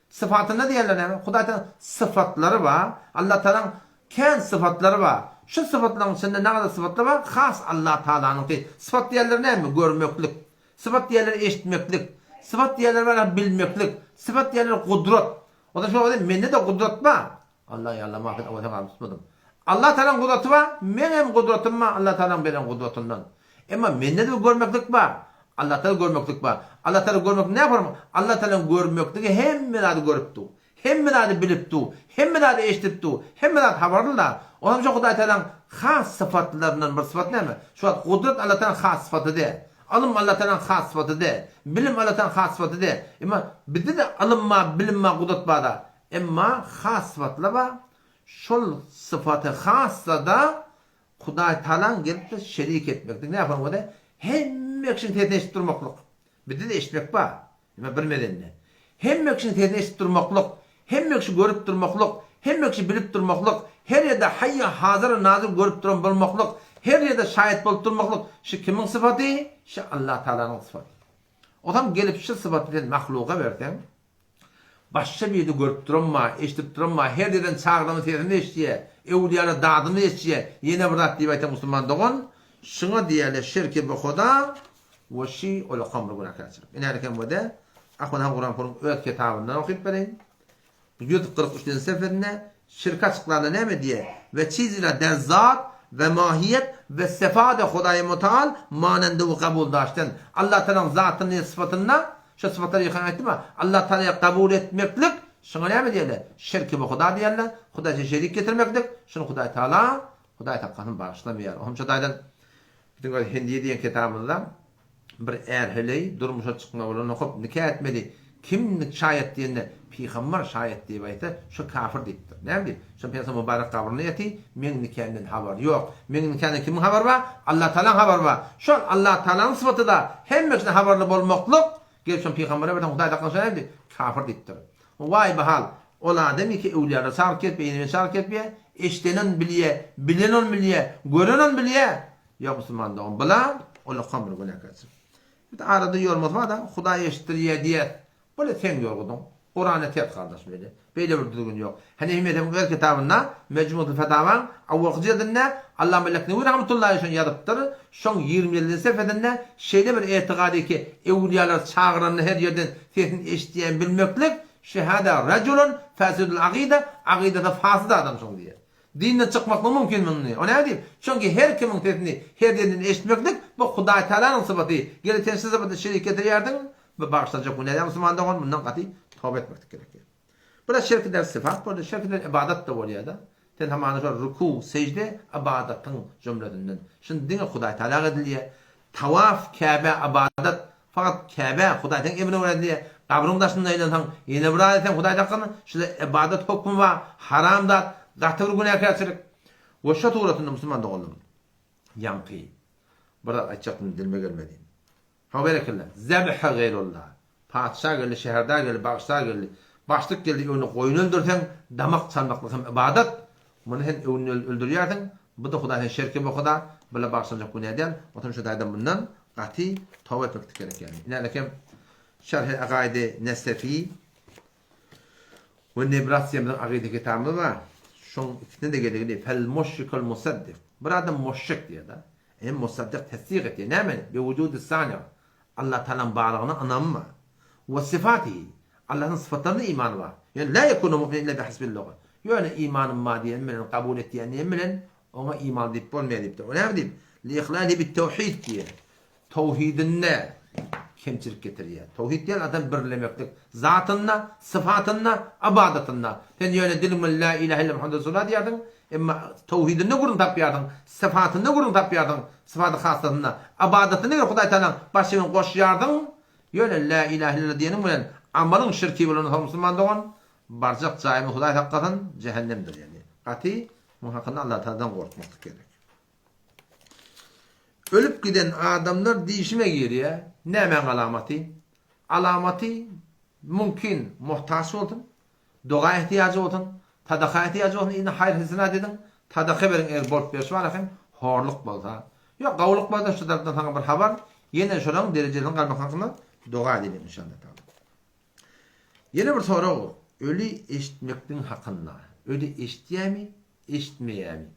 Syfatynda diýýärler näme? Hudaý Tagala syfatlary bar. Allah Tagalaň kän syfatlary bar. Şu syfatlaryň içinde nähili syfatlar bar? Has Allah Tagalanyňky. Syfat diýýärler näme? Görmeklik. Syfat diýerler eşitmeklik. Syfat diýerler bar bilmeklik. Syfat diýerler gudrat. O da şo mende de gudrat bar. Allah ya Allah mafet o sen tutmadym. Allah Taala'nın gudraty bar, men hem gudratym bar Allah Taala'nın beren gudratyndan. Emma mende de görmeklik bar. Allah Taala görmeklik bar. Allah Taala görmek ne yapar? Allah Taala'nın görmekligi hemme zady görüp dur. Hemme zady bilip dur. Hemme zady eşidip dur. Hemme zat habarly da. Onam şo Hudaý Tagalaň has syfatlaryndan bir syfat näme? Şu wagt gudrat Allah Tagalaň has syfaty däl. Ylym Allah Tagalaň has syfaty däl. Bilim Allah Tagalaň has syfaty däl. Emma bizde-de ylym bar, bilim bar, gudrat bar-da. Emma has syfatlar bar. Şol syfaty hassa-da Hudaý Tagalaň gelip-de şerik etmeklik. Näme bolsa, hemme kişiniň sesini eşidip durmaklyk. Bizde-de eşitmek bar. Emma bir medende. Hemme kişiniň sesini eşidip durmaklyk, hemme kişi görüp durmaklyk, hemme kişi bilip durmaklyk, her ýerde haýy, hazyr, nazyr görüp duran bolmaklyk, her ýerde şaýat bolup durmaklyk, şu kimiň sypaty? Şu Allah Tagalanyň sypaty. Ozam gelip şu sypaty sen mahluga berseň, başga birde görüp duranma, eşidip duranma, her ýerden çagyranyň sesini eşidýär, öwlüýalar dadyny eşidýär, ýene bir zat diýip aýtsaň musulman dogan, şuňa diýýärler şirki bi huda, We şi ol okan bir günäkärçilik. Ine eken we de Ahun han Kuran öz kitabyndan okyp bereýin. 143-nji sefesinde şirki açyklanda näme diýýär? We çizira der zat we mahiýet we sefade Hudaýy Mutaal manende we kabul daşten. Allah Tagalaň zatyny syfatynda şu sypatlary ýykan aýtdym-a. Allah Tagalaýa kabul etmeklik şuňa näme diýerler? Şirki we Huda diýerler. Hudaýa şerik getirmeklik. Şuny Hudaý Tagala Hudaý saklasyn bagyşlamaýar. Oňça taýdan Biziň öz Hendiýe diýen kitabymyzda bir är-heleý durmuşa çykmak bilen okap nika etmeli, kim şaýat diýende, pygamber şaýat diýip aýtsa, şo kafir diýipdir. Näme diýip? Şo pygamber mübarek gabrynda ýaty, meň nikämden habary ýok. Meň nikämden kimiň habary bar? Allatagalaň habary bar. Şol Allatagalaň sypaty-da hemme kişiden habarly bolmaklyk, gelip şony pygambere berseň Hudaý saklasyn şo näme diýip? Kafir diýipdir. Waý bahal, ol adam iki öwlüýalar çagyryp gelip, beýni bilen çagyryp gelip, ýa, eşidenen bilýä, bilen ony bilýä, gören ony bilýä. Ýok musulman dogan, bula ullakan bir günäkärçilik. Bir arada ýormasy bar-da, Hudaý eşitdirýä diýýäs. Bul seň ýorgudyň. Kurana ters gardaş beýle. Beýle bir düzgün ýok. Hanefi mezhebiň öz kitabynda Mejmutul Fetawaň awalky jildinde Allama Leknewi rahmetullahi şony ýazypdyr. Şoň 27-nji sefesinde şeýle bir etigady ki, öwlüýalar çagyranda her ýerden sesini eşidýän bilmeklik, şehada rajulun fasidul agyda, agydasy fasid adam şoň diýýär. Dinden çykmaklygy mümkin muny. O näme diýip? Çünki her kimiň sesini her ýerden eşitmeklik bu Hudaý Tagalanyň sypaty. Gelip sen şu sypaty şerik getirýärdiň, bu bagyşlanjak günä däl musulman dogan, mundan gaty toba etmeklik gerek. Biraz şirki däl syfat boldy, şirki däl ybadat-da bolýar-da. Sen hamana şol ruku, sejde ybadatyň jümlesinden. Şuny diňe Hudaý Tagala edilýär. Tawaf, Käbä ybadat, fakat Käbä, Hudaý seň emrine görä edilýär. Gabryň daşynda aýlansaň, ýene bir zat etseň Hudaý saklasyn, şunda ybadat hokmy bar, haram zat, gaty bir günäkärçilik. We şo suratynda musulman doganlarym, ýaňky bir zat aýtjakdym dilime gelmedi. Hawa berekella. Zebhe gaýrullah. Patyşa geldi, şäherdar geldi, bagşdar geldi. Başlyk geldi öňünde goýun öldürseň, damak çalmaklyk hem ybadat. Muny sen öňünde öldürýärsiň. Bu-da Hudaý sen şerki bokuda, bile bagyşlanjak günä däl. Oturum şu taýdan mundan gaty toba etmeklik gerek ýaly. Ine kem Şerhi Agaidi Nesefi we Nebras diýen biziň agyda kitabymyz bar. Şoň ikisine de gelegini fel muşrikul musaddik. Bir adam muşrik diýýär-de. Hem musaddyk tesdik etýär. Nämeni? Bi wujudi sani. Allah Tagalaň barlygyna ynamy bar. We syfatihi. Allahyň syfatlaryna imany bar. Ýöne la ýekunu mu'minen illa bihasbil luga. Ýöne imanym bar diýen bilen, kabul etýän diýen bilen oňa imanly diýip bolmaýar diýipdir. O näme diýip? Li ihlalihi bit tewhid diýýär. Towhidinde kemçilik getirýär. Towhid diýen adam birlemeklik. Zatynda, syfatynda, ybadatynda. Sen ýöne diliň bilen la ilahe illallah Muhammed Resulullah diýýärsiň, emma towhidinde gürrüň tapýarsyň, syfatynda gürrüň tapýarsyň, syfaty hassasynda. Ybadatynda ýöne Hudaý Tagalaň başy bilen goşýarsyň, ýöne la ilahe illallah diýeniň bilen amalyň şirki bolandan soň musulman dogan, barjak jaýymyz Hudaý saklasyn, jähennemdir ýagny. Gaty muň hakynda Allah Tagaladan gorkmaklyk gerek. Ölüp giden adamlar dişime girýär. Nämäň alamaty? Alamaty mümkin muhtaç bolsun. Doga ähtiýajy bolsun, sadaka ähtiýajy bolsun, indi haýyr-hasenat ediň, sadaka beriň eger bolup berşi bar hem horluk bolsa. Ýok, gowulyk bolsa şu tarapdan saňa bir habar, ýene şolaň derejesiniň galmak hakynda doga edeliň inşallah taala. Ýene bir sorag, öli eşitmekligiň hakynda. Öli eşitýärmi, eşitmeýärmi?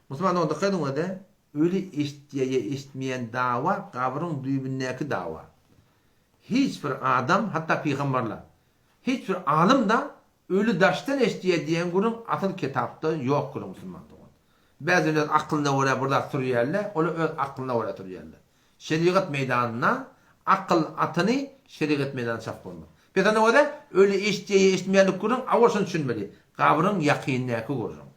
Musulman dogan dykgat ediň öde, öli eşitýär ýa eşitmeýän dawa gabryň düýbündäki dawa. Hiç bir adam, hatda pygamberler, hiç bir alym-da öli daşdan eşidýär diýen gürrüň asyl kitapda ýok gürrüň musulman dogan. Bäzini öz aklyna görä bir zat sürýärler, olar öz aklyna görä sürýärler. Şerigat meýdanynda akyl atyny şerigat meýdanynda çapyp bolmaz. Pes onda görä öli eşidýär ýa eşitmeýärlik gürrüň awal şuny düşünmeli, gabryň ýakynyndaky gürrüň.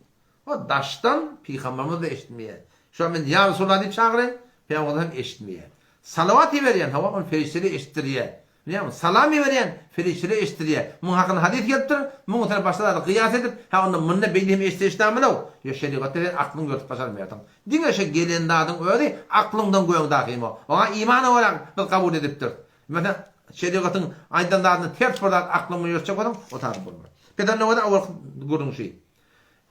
O daşdan pygamberimiz-de eşitmeýär. Şo men ýa Resulallah diýip çagyraýyn, pygamberimiz hem eşitmeýär. Salawat iberýän, hawa, ony perişdeler eşitdirýär. Bilýäňmi? Salam iberýän, perişdeler eşitdirýär. Muň hakynda hadys gelipdir, muň üstüne başga zady gyýas edip, hä onda munda beýle hem eşitse eşidämeli-ow. Ýok, şerigatda sen aklyň ýörütip başarmaýarsyň. Diňe şo gelen zadyň özi aklyňdan göň dahym o. Oňa imana görä biz kabul edipdiris. Meselem, şerigatyň aýdan zadyna ters bir zat aklyň bilen ýörütjek bolsaň, o zat bolmaz. Pes onda görä owalky gürrüň şy.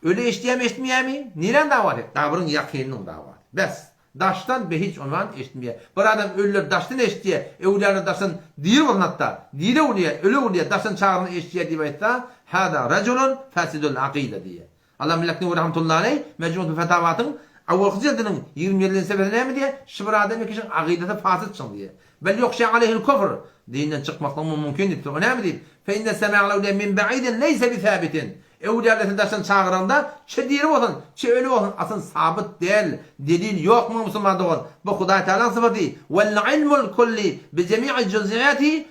Öli eşidýämi eşitmeýämi? Niräň dawasy? Gabryň ýakynynyň dawasy. Bes. Daşdan be hiç ondan eşitmeýär. Bir adam ölüleri daşdan eşidýär, öwlüýalar daşdan diri bolsun hatda, diri öwlüýä, öli öwlüýä daşdan çagyranda eşidýär diýip aýtsa, hada rajulun fasidul akyda diýýär. Allam Leknewi rahmetullahi aleý Mejmuatul Fetawatyň awalky jildiniň 27-nji sefesinde näme diýýär? Şu bir adam ekişiň akydasy fasid çyň diýýär. Bel ýokşa aleýhil kufr, dinden çykmaklygy mümkin diýipdir. O näme diýip? Fe inne sema'al ewliýa min ba'idin leýse bi sabitin. Öwlüýalar seni daşdan çagyranda, çe diri bolsun, çe öli bolsun, asyl sabyt däl, delil ýok muňa musulman dogan. Bu Hudaý Tagalaň sypaty, Wal ilmul kulli bi jemi'i juz'iýatihi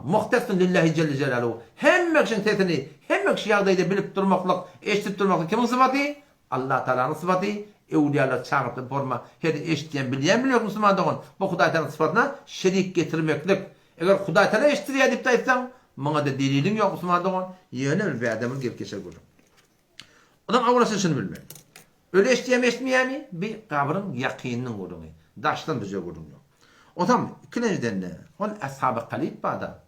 muhtassun lillahi jelle jelaluhu. Hemme kişiň sesini, hemme kişi ýagdaýda bilip durmaklyk, eşidip durmaklyk kimiň sypaty? Allah Tagalanyň sypaty, öwlüýalar çagyrsa forma her eşidýän bilýän bilmek musulman dogan, bu Hudaý Tagalaň sypatyna şerik getirmeklik. Eger Hudaý Tagala eşitdirýär diýip-de aýtsaň, muňa-da deliliň ýok musulman dogan, ýöne bir bäde bir gep geçer gürrüň. Onam awrasyny şuny bilmeli. Öli eşidýärmi eşitmeýärmi, bi gabryň ýakynynyň gürrüňi, daşdan bije gürrüň ýok. Onsoň ikilenjiden-de, ol Ashaby Kalyp bar-da,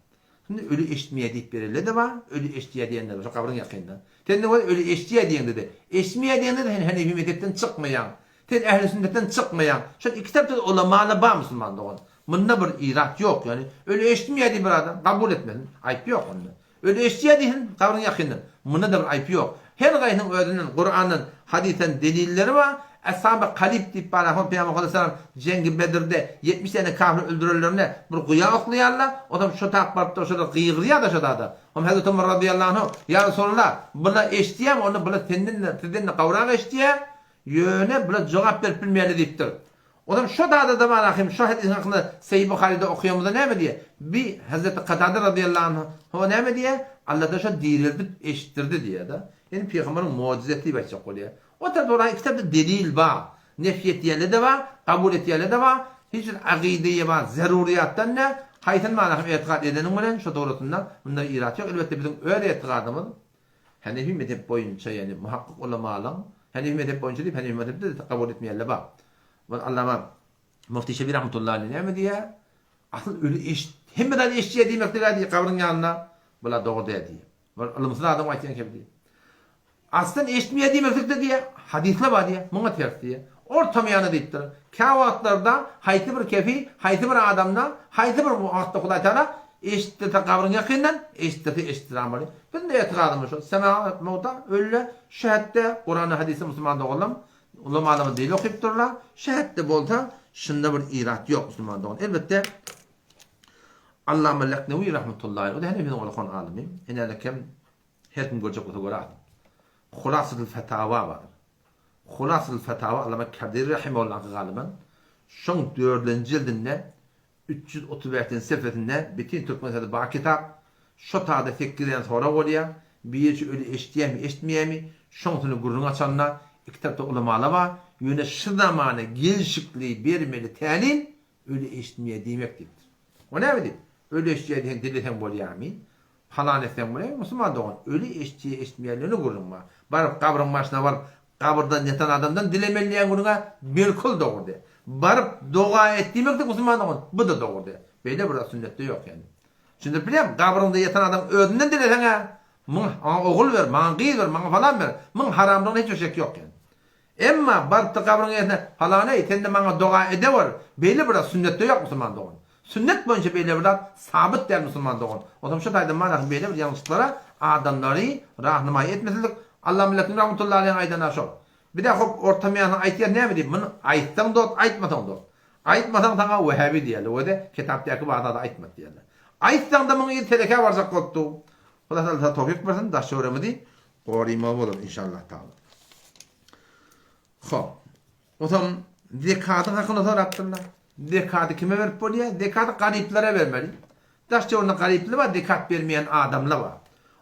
Indi öli eşitmeýär diýip bereli-de bar, öli eşidýär diýende-de, şo gabryň ýakynda. Sen indi öli eşidýär diýeňde-de, eşitmeýär diýeňde-de sen Henefi mezhepden çykmaýaň. Sen ähli sünnetden çykmaýaň. Şol iki tarapda-da ulamalar bar musulman dogan. Munda bir irat ýok, ýagny öli eşitmeýär diýip bir adam kabul etmesin, aýp ýok onda. Öli eşidýär diýsin, gabryň ýakynda. Munda-da bir aýp ýok. Her gaýsynyň özünden Kurandan, hadysdan delilleri bar. Eshaby Kalyp diýip bar, ahun Pygamber aleyhisselam Jengi Bedirde 70 sany kafir öldürenlerinde bir guýa oklaýarlar. Onsoň şo tap baryp dur, şolar gygyrýar-da şo zada. Hom Hazreti Omar razyýallahu anhu, Ýa Resulallah, bular eşidýärmi? Onda bular senden-de, sizden-de gowrak eşidýär. Ýöne bular jogap berip bilmeýärler diýipdir. Onam şo dada-da bar ahym, şo hadisiň hakynda Sahyh Buharyda okaýamyzda näme diýýär? Bi Hazreti Katada razyýallahu anhu ho näme diýýär? Allada şo direldip eşitdirdi diýýär-de. Ýani pygamberiň mojizesi diýip aýtjak bolýar. O tarapda olaryň iki tarapda delil bar. Nefý etýänler-de bar, kabul etýänler-de bar. Hiç bir agydaýa bar, zerurýatdan däl. Haýsyny bar ahym etikat edeniň bilen şo dogrusynda munda irat ýok. Elbetde biziň öz etikadymyz Hanefi mezhep boýunça ýani muhakkyk ulamalaň Hanefi mezhep boýunça diýip Hanefi mezhepde-de kabul etmeýänler bar. Bir Allama Mufti Şebi rahmetullahi aleyh näme diýýär? Asyl öli eşit, hemme zady eşidýär diýmeklik-ä diýýär gabryň ýanynda. Bular dogry däl diýýär. Bir ylymsyz adam aýtýan kebi diýýär. Aslan eşitmeýär diýmeklik-de diýýär, hadyslar bar diýýär, muňa ters diýýär. Ortamyýana diýipdir. Käwagtlarda haýsy bir kefi, haýsy bir adamda, haýsy bir wagtda Hudaý Tagala eşitdirse gabryň ýakyndan, eşitdirse eşitdiren bolýar. Biziň-de etigadymyz şol. Sema mowta, ölüler şu hetde Kuranda hadysda musulman doganlarym, ulamalarymyz delil okyp durlar. Şu hetde bolsa şunda bir irat ýok musulman dogan. Elbetde Allama Leknewi rahmetullahi, o-da hene biziň ulakan alymy. Enälekem her kim görjek bolsa görer. Hulasatul Fetawa bardyr. Hulasatul Fetawa Allama Kabiri rahimehullahyňky galyban. Şoň dördünji jildinde 335-nji sefesinde bütin türkmen sözi bar kitap. Şo taýda sekizden sorag bolýar. Biri öli eşitýärmi, eşitmeýärmi? Şoň üstünde gürrüň açanda iki tarapda ulamalar bar. Ýöne şu zamana gelşikli bermeli tälim öli eşitmeýär diýmek diýipdir. O näme diýip? Öli eşitýär diýseň dileseň bolýarmy? Palan etseň bolýarmy? Musulman dogan, öli eşitýär, eşitmeýär ýöne gürrüň bar. Baryp gabryň başyna baryp, gabyrdan ýatan adamdan dilemeli diýen gürrüň-ä bilkul dogry däl. Baryp doga et diýmek-de musulman dogan, bu-da dogry däl. Beýle bir zat sünnetde ýok ýani. Düşündirip bilýärmi? Gabryňda ýatan adamyň özünden dileseň-ä. Muň maňa ogul ber, maňa gyz ber, maňa falan ber. Muň haramlygyna hiç bir şek ýok ýani. Emma barypdyr gabryň eýesine, Falan-eý, sen-de maňa doga edewer. Beýle bir zat sünnetde ýok musulman dogan. Sünnet boýunça beýle bir zat sabyt däl musulman dogan. Onsoň şu taýdan manaky beýle bir ýalňyşlyklara adamlary rahnymaý etmesizlik Alla Milletin rahmetullahi aleýhiň aýdany-a şol. Bir-de hop orta meýany aýtýar näme diýip, muny aýtsaň dost, aýtmasaň dost. Aýtmasaň saňa wehhabi diýerler we-de kitapdaky bar zady aýtmady diýerler. Aýtsaň-da muň yzy telekä barjak bolup dur. Huda Tagala towfyk bersin, daş-töweregimizi gorymagy bolar inşallah taala. Hop. Onsoň zekadyň hakyny sorapdyrlar. Zekady kime berip bolýar? Zekady garyplara bermeli. Daş-töwereginde garyplar bar, zekat bermeýän adamlar bar.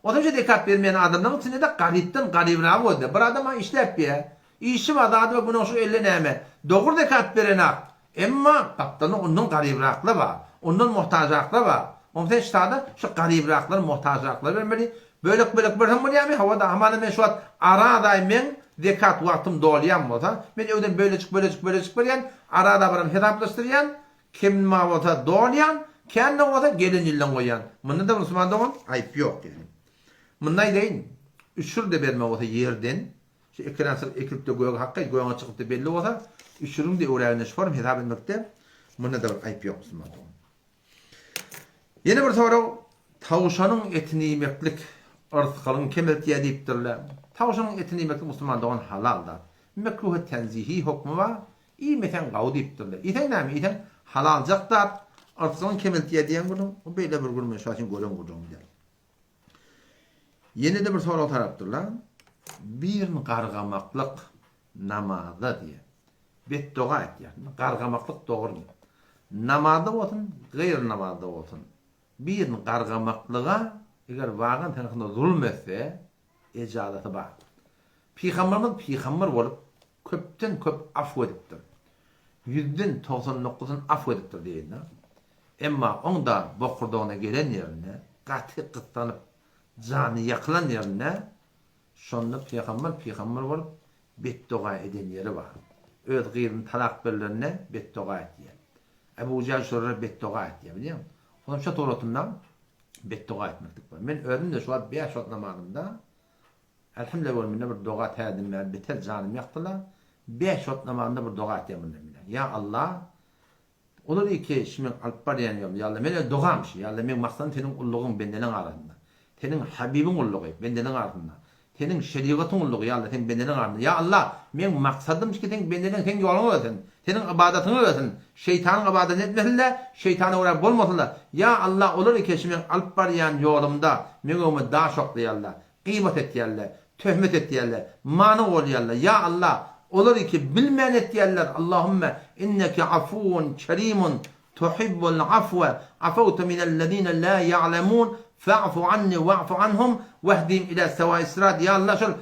Onsoň şu zekat bermeýän adamlaryň içinde-de garypdan garybyragy bolýar. Bir adam-a işläp berýär. Işi bar, zady bar, günäň şu elde näme? Dogry zekat berenak. Emma gapdalynda ondan garybraklar bar. Ondan muhtajraklar bar. Oň sen ştada şu garybraklar, muhtajraklara bermeli. Bölek-bölek berseň bolýarmy? Hawa-da, hamana men şu wagt Araz aý meň zekat wagtym dolýan bolsa, men öwden bölejik-bölejik bölejik berýän, Araz aý hesaplaşdyrýan, kemini maňa bolsa dolýan, kände bolsa gelen ýyldan goýýan. Munda-da musulman dogan aýyp ýok ýani. Munda aýdaýyn, üşür-de berme bolsa ýerden, Şu ekerançylyk ekilipde göge hakga göňe çykypda belli bolsa, üşüriň-de öwräginde şu form hesap etmekde munda-da bir aýyp ýok musulman dogan. Ýene bir sorag, tawşanyň etini iýmeklik yrsgalyňy kemeltýär diýipdirler. Tawşanyň etini iýmeklik musulman dogan halal zat. Mekruhe tenzihi hokmy bar, iýmeseň gawy diýipdirler. Iýseň näme, iýseň halaljak zat, yrsgalyňy kemeltýär diýen gürrüň, bu beýle bir gürrüň men şu wagt gören gürrüňim däl. Ýene-de bir sorag tarapdyrlar. Birini gargamaklyk namazda diýýär. Betdoga etýär. Gargamaklyk dogrumy? Namazda bolsun, gaýry namazda bolsun. Birini gargamaklyga eger wagan sen hakynda zulum etse, ejazaty bar. Pygamberimiz pygamber bolup, köpden köp afw edipdir. Ýüzden 99 dokuzyny afw edipdir diýeýin-de. Emma oň-da bokurdagyna gelen ýerinde, gaty gyssanyp, jany ýakylan ýerinde, şonda pygamber pygamber bolup, betdoga eden ýeri bar. Öz gyzyny talak berlende betdoga etýär. Ebu Jähl şolara betdoga etýär, bilýäňmi? Onam şo suratynda betdoga etmeklik bar. Men özüm-de şu wagt bäş wagt namazymda, Elhamdülillah ol mende bir doga täzeden bäri beter janym ýakdyla, bäş wagt namazymda bir doga etýän mundan beýläk. Ýa Allah, Olar iki şu meň alyp barýan ýolum, ýa Allah, men öz dogam şu, ýa Allah, meň maksadym Seniň gullugyň bendeleň arasynda. Seniň Habibiň gullugy bendeleň arasynda. Seniň şerigatyň gullugy, ýa Allah, Seň bendeleň arasynda. Ýa Allah, meň maksadym şu ki, Seň bendeleň Seň ýoluňa gelsin, Seniň ybadatyňa gelsin, şeýtanyň ybadatyny etmesinler, şeýtana görä bolmasynlar. Ýa Allah, olar iki şu meň alyp barýan ýolumda meň öňüme daş oklaýarlar, Gybat etýärler, töhmet etýärler, many bolýarlar. Ýa Allah, olar ki bilmän etýärler, Allahümme inneke afuwun kerimun tuhibbul afwe, afawte minellezine la ýa'lemun, fa'fu anni wa'fu anhum, wehdihim ila sewais sirat. Ýa Allah, şol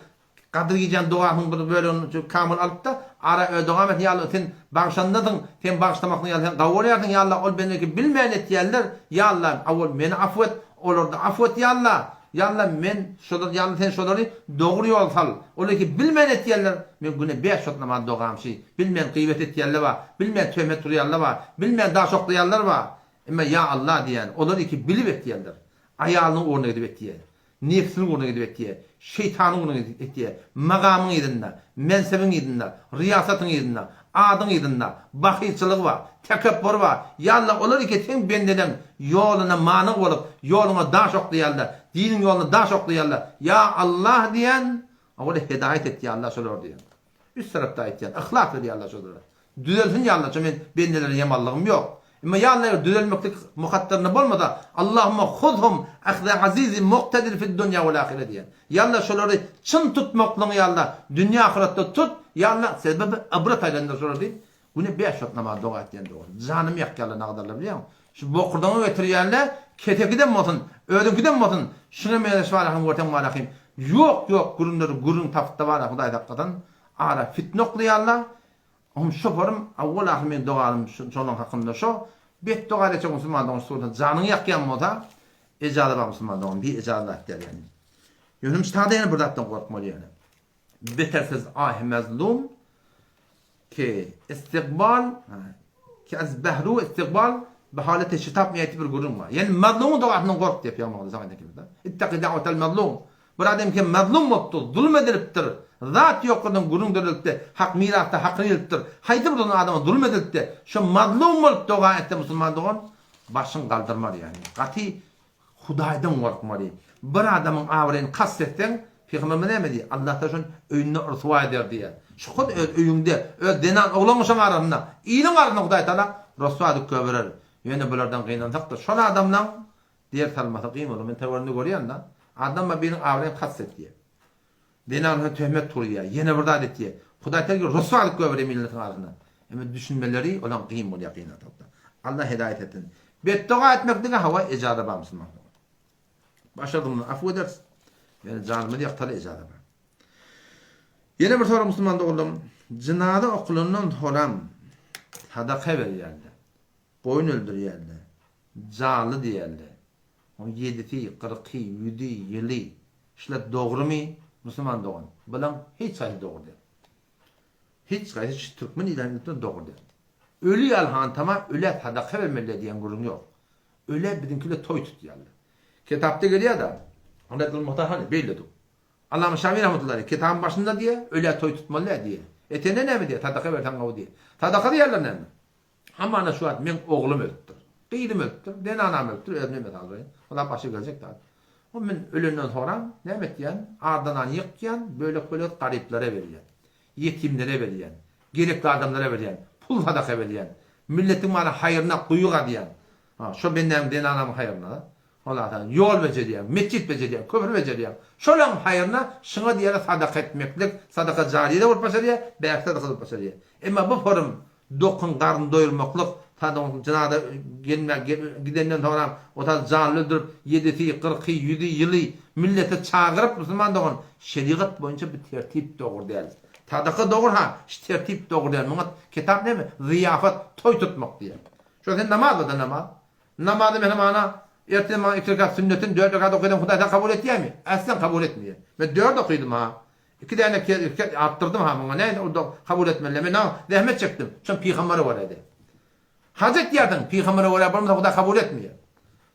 Gadyr gijäniň dogasynyň bir bölegini şu kamyl alypda, ara öz dogam etsin, ýa Allah, sen bagyşandasyň, sen bagyşlamaklygyň ýa Allah, sen gawy bolýarsyň, ýa Allah, ol bende ki bilmän etýärler, ýa Allah, awwal meni afw et, Olary-da afw et, ýa Alla! Ýa Alla, men şolar, ýa Alla, sen şolary dogry ýol sal. Olar ki bilmän etýärler, men güne bäş wagt namaz dogamşy, bilmän gyýbat etýärler bar, bilmän töhmet urýarlar bar, bilmän daş oklaýarlar bar. Emma ýa Alla diýýän, olar ki bilip etýärler. Aýalynyň ugruna gidip etýär. Nebsiniň ugruna gidip etýär. Şeýtanyň ugruna gidip etýär. Magamyň yzynda, mensebiň yzynda, ryýasatyň yzynda, adyň yzynda, bahylçylygy bar, tekepbury bar. Ýa Alla, olar eke seň bendeleň ýoluna manyg bolup, ýoluňa daş oklaýarlar, diniň ýoluna daş oklaýarlar. Ýa Allah diýen, olara hedaýat et, ýa Alla şolar diýen. Üst tarapda aýtýan, yhlas ber ýa Alla şolara. Düzelsin ýa Alla, şo men bendelere ýamanlygym ýok. Emma ýa Alla eger düzelmeklik mukadderinde bolmasa, Allahumma huzhum ahza azizin muktedir fid dunýa wal ahire diýen. Ýa Alla şolary çyn tutmaklygyňy ýa Alla dünýä ahyretde tut, ýa Alla sebebi ybrat aýlandyr şolary diýip, güne bäş wagt namaz doga etýän dogry. Janymy ýakýarlar nagadarlar bilýäňmi? Şu bokurdagyňa getirýärler, kesekidem bolsun, özüňkidem bolsun, şuňa meňzeş barahym görseň barahym, ýok ýok gürrüňleri gürrüň tapypda bara Hudaý saklasyn, ara fitne oklaýarlar, Hum şoparym awwal ahyr meň doganym şolaň hakynda şo, bet doga etjek musulman dogan şu suratda janyňy ýakýan bolsa ejaza bar musulman dogan bi ejaza zat däl ýani. Ýöne ştada ýene bir zatdan gorkmaly ýöne. Beter söz ahy mazlum ki istigbal ki az behru istigbal bi haleti şitap meýeti bir gürrüň bar. Ýani mazlumyň dogasyndan gork diýip ýagmagda saňa aýdan kelime. Ittaki da'watal mazlum. Bir adam hem mazlum bolupdyr, zulum edilipdir, zat ýokardan gürrüň berilipdi, hak mirasda hakyny ýelipdir. Haýsy bir adama zulum edilipdi, şo mazlum bolup doga etse musulman dogan, başyň galdyrmaz ýagny. Gaty Hudaýdan gorkmaly. Bir adamyň abraýyny kast etseň, Pygamberimiz näme diýýär? Allah Taala şony öýünde ryswa eder diýýär. Şu hut öz öýüňde, öz zenan oglan-uşagyň arasynda, iliň arasynda Hudaý Taala ryswa edip goýberer. Ýöne bulardan gynansak-da, şol adamlaň ders almasy kyn bolar. Men töweregimde görýän-de, adam bar biriniň abraýyny kast etýär. Zenanyna töhmet urýar, ýene bir zat etýär. Hudaý Taala ryswa edip goýberýär milletiň arasynda. Emma düşünmeleri olaň kyn bolýar gynansak-da. Allah hidaýat etsin. Betdoga etmek diňe hawa ejaza bar musulmanlar. Başardygymyzdan afu ederis. Ýöne janymyzy ýaksaly ejaza bar. Ýene bir sorag musulman doganlarym. Jynaza okulandan soram sadaka berýärler. Goýun öldürýärler. Janly diýýärler. Oň ýedisi, kyrky, ýüzi, ýyly. Şular dogrymy musulman dogan? Bulaň hiç haýsy dogry däl. Hiç haýsy şu türkmen ilatynyň dogry däl. Öli ýaly hantama ölä sadaka bermeliler diýen gürrüň ýok. Ölä biziňkiler toý tutýarlar. Kitapda gelýär-de, Ahmet Muhtar hany beýle dur. Allama Şami rahmetullahi aleýh kitabyň başynda diýýär, ölä toý tutmaly däl diýýär. Etende näme diýýär, sadaka berseň gowy diýýär. Sadaka diýýärler näme? Hamana şu wagt meň oglum ölüpdir. Gyzym ölüpdir, zenanam ölüpdir, özüme mysal bereýin. Olam başa geljek zat. O men ölenden soňram näme etýän? Ardanany ýykýan, bölek-bölek garyplara berýän. Ýetimlere berýän. Gerekli adamlara berýän. Pul sadaka berýän. Milletiň maly haýryna guýy gazýan. Ha, şo bendäň zenanamyň haýryna. Ondan ýol bejerýäň, metjit bejerýäň, köpri bejerýäň. Şolaň haýryna şuňa diýýärler sadaka etmeklik, sadaka jariýe-de bolup başarýar, bäki sadaka-da bolup başarýar. Emma bu forum dokuň garnyny doýurmaklyk, sadagyň jynaza gelmä gidenden soňram o zat janly öldürip, ýedisi, kyrky, ýüzi, ýyly milleti çagyryp musulman dogan, şerigat boýunça bu tertip dogry däl. Sadaka dogry ha, şu tertip dogry däl. Muňa kitap näme? Zyýafat, toý tutmak diýýär. Şo sen namaz o-da namaz. Namazy menem ana, ertir maňa iki rekat sünnetini dört rekat okadym Hudaý saňa kabul etýärmi? Äslen kabul etmeýär. Men dört okydym ha. Iki däne artdyrdym ha muňa näme ol kabul etmeli. Men ha zähmet çekdim. Şon pygambere görä de. Haj etýärsiň, pygambere görä bolmasa Hudaý kabul etmeýär.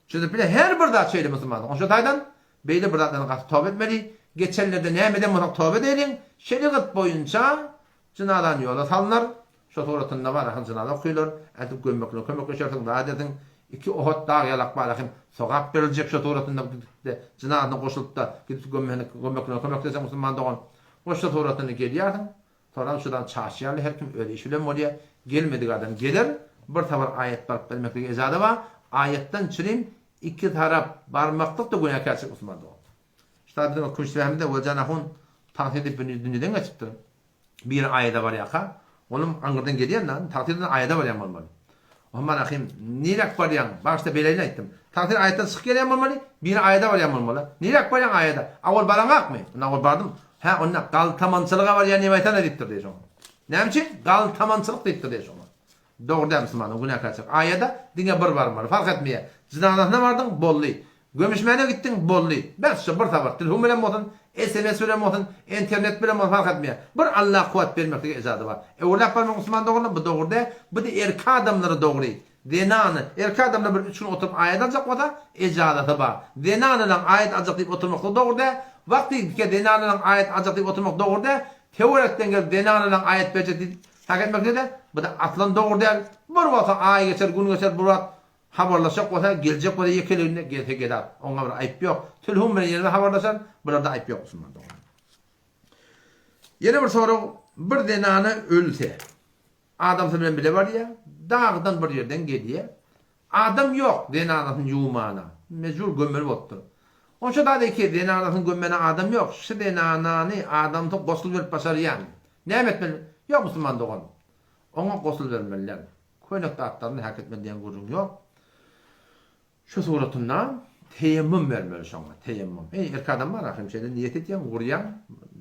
Çözüp bile her bir zat şeýle musulmanlar. Oňa şu taýdan beýle bir zatlardan gaty toba etmeli. Geçenlerde näme eden bolsak toba edeliň. Şerigat boýunça Jynazany ýola salynar, şo suratynda bar ahyn jynaza okylar, ädip gömmekine kömekleşersiň, zat edersiň, iki ohot dag ýalak bar ahyn sogap beriljek şo suratynda gidip-de jynazasyna goşulyp-da gidip gömmehine gömmekine kömekleşseň musulman dogan, we şo suratynda gelýärsiň, soram şudan çaşýarlar her kim öz işi bilen bolýar, gelmedik adam geler, bir sapar aýat baryp bermeklige ejaza bar, aýatdan çirim iki tarap barmaklyk-da günäkärçilik musulman dogan. Şuda biziň kümüşdebämizde Weljan ahun tagsyr diýip dünýeden geçipdir. Biri aýada barýarka, olam aňyrdan gelýän da, tagsyrdan aýada barýan bolmaly. Oman ahym, niräk barýaň? Bagyşla beleýini aýtdym. Tagsyr aýatdan çykyp gelýän bolmaly, biri aýada barýan bolmaly. Niräk barýaň aýada? Awal baraňakmy? Onda awal bardym. Hä, onda galtamançylyga barýan diýip aýtsana diýipdir diýýär şoňa. Näme üçin? Galtamançylyk diýipdir diýýär şoňa. Dogry däl musulmanlar günäkärçilik. Aýada diňe bir barmaly. Fark etmeýär. Jynazasyna bardyň, boldy. Gömüşmäne gitdiň, boldy. Bes şo bir sapar telefon bilen bolsun, sms bilen bolsun, internet bilen bolsun fark etmeýär. Bir Alla kuwwat bermeklige ejaza bar. Öwürläp barmak musulman doganlar bu dogry däl. Bu-da erkek adamlara dogry. Zenany, erkek adamlar bir üç gün oturyp aýat aljak bolsa, ejazasy bar. Zenanylaň aýat aljak diýip oturmaklygy dogry däl. Wagty gitgä zenanylaň aýat aljak diýip oturmak dogry däl. Töwerekden gelip zenanylaň aýat berjek diýip Hak etmekde-de, bu-da aslan dogry däl. Bir bolsa aý geçer, gün geçer, bir wagt habarlaşjak bolsa, geljek bolsa ýekeliginde gelse geler. Oňa bir aýyp ýok. Telefon bilen ýene-de habarlaşar, bularda aýyp ýok musulman dogan. Ýene bir sorag, bir zenana ölse, adamsy bilen bile barýar, dagdan bir ýerden gelýär, Adam ýok zenanasyny ýuwmana. Mejbur gömmeli bolupdyr. Onça zat eke zenanasyny gömmene adam ýok. Şy zenanany adamsy gosul berip başarýamy? Näme etmeli? Ýok musulman dogan. Oňa gosul bermeli däl. Könek zatlaryny häk etmeli diýen gürrüň ýok. Şu suratynda teýemmum bermeli şoňa, teýemmum. Eý erkek adam bar ahyryn şeýle niýet etýäň, gurýaň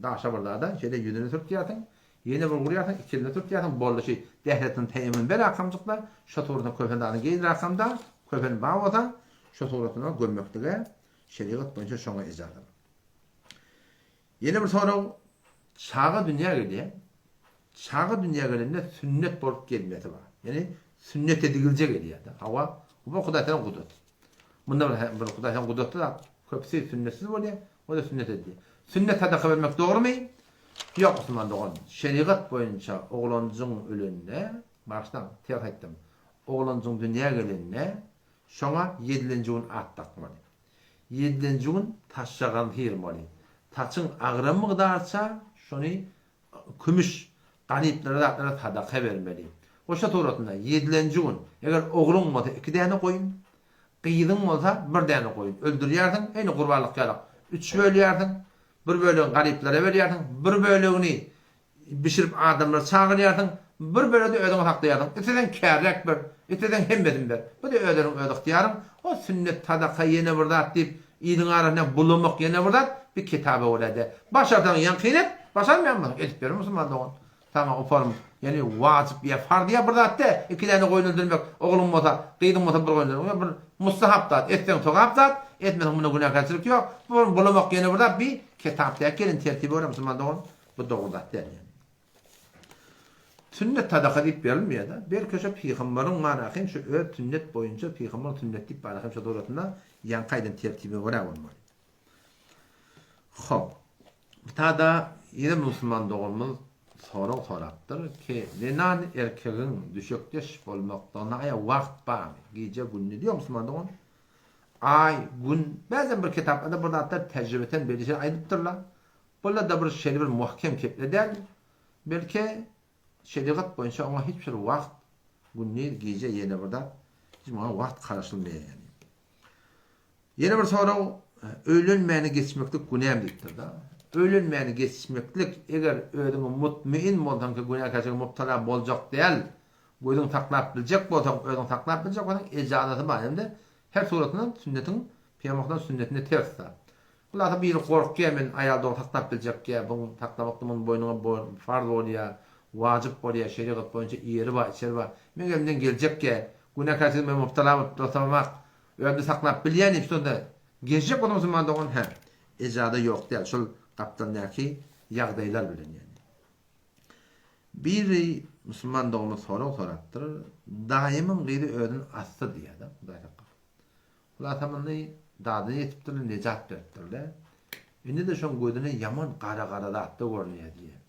daşa bir zada, şeýle ýüzüni sürtýärsiň. Ýene bir urýarsyň, iki eline tutýarsyň, boldy şi dähletini teýemin ber akamjykda, şo suratyna köfen zadyny geýdir akamda, köfen bar bolsa, şo suratyna gömmeklige şerigat boýunça şoňa ejaza bar. Ýene bir sorag, çaga dünýä gelýär. Çaga dünýä gelende sünnet bolup gelmesi bar. Ýagny sünnet edilje gelýär-de. Hawa, bu Hudaýtagalaň gudraty. Munda bir bir Hudaýtagalaň gudraty zat. Köpüsi sünnetsiz bolýar. O-da sünnet edildi. Sünnet sadaka bermek dogrumy? Ýok, musulman dogan. Şerigat boýunça oglanjyň ölende, bagyşlaň, ters aýtdym. Oglanjyň dünýä gelende, şoňa ýedilenji gün at dakmaly. Ýedilenji gün taşjagany syrmaly. Saçyň agram mygdarça şony kümüş, garyplara zatlara sadaka bermeli. Goşa suratynda ýedilenji gün, eger ogluň bolsa iki däne goýun, gyzyň bolsa bir däne goýun öldürýärsiň, eýni gurbanlyk ýalak üç bölýärsiň, bir bölegini garyplara berýärsiň, bir bölegini bişirip adamlary çagyrýarsyň, bir bölegi-de özüňe saklaýarsyň. Isleseň kärräk ber, isleseň hemmesini ber. Bu-da özüniň öz ygtyýaryň. O sünnet, sadaka ýene bir zat diýip, iliň arasynda bulamak ýene bir zat, bir kitaba görä-de. Başarsaň ýaňkyny et, başarmaýan bolsaň edip ber musulman dogan. Saňa oparym. Ýagny wajyp ýa farz ýa bir zat däl. Iki däne goýun öldürmek, ogluň bolsa, gyzyň bolsa bir goýun öldürmek. Bir mustahap zat. Etseň sogap zat, etmeseň munda günäkärçilik ýok. Bu bulamak ýene bir zat, bir kitapdaky gelen tertibe görä musulman dogan. Bu dogry zat däl ýagny. Sünnet sadaka diýip berilmeýär-de. Belki şo pygambaryň manasy şu öz sünnet boýunça pygambaryň sünnet diýip bar hem şo suratynda ýaňky aýdan tertibe görä bolmaly. Hop. Bu tada ýene musulman doganymyz sorag sorapdyr ki zenan erkegiň düşekdeş bolmaklygyna aýa wagt barmy? Gije gündiz ýok musulman dogan. Aý, gün, bäzem bir kitaplarda bir zatlar tejribeten belli şey aýdypdyrlar. Bular-da bir şeýle bir muhkem keple däl, belki şerigat boýunça oňa hiç bir wagt, gündiz, gije ýene bir zat, hiç muňa wagt garaşylmaýar ýagny. Ýene bir sorag, öýlenmäni geçmeklik günämi diýipdir-de. Öýlenmäni geçmeklik, eger özüňe mutmain bolsaň ki günäkärçilige mubtala boljak däl, gözüňi saklap biljek bolsaň, özüňi saklap biljek bolsaň, ejazaty bar hem-de her suratynda sünnetiň, Pygamberimiziň sünnetine ters-de. Hulasa biri gorkýar men aýal dogry saklap biljekýä buň saklamakda muň boýnuňa farz bolýa wajyp bolýa şerigat boýunça iýeri bar içeri bar meň elimden geljekýä günäkärçilige men mubtala bolup dursamam özümdi saklap bilýän diýip şonda geljek bolsa musulman dogan hä ejada ýok däl şol gapdaldaky ýagdaýlar bilen ýani. Biri musulman doganymyz sorag sorapdyr daýymyň gyzy özüni asdy diýýär-de hudaý saklasyn. Hulasa muny dadyna ýetipdirler, nejat beripdirler. Indi-de şoň gözüne ýaman gara-gara zatlar görünýär diýýär.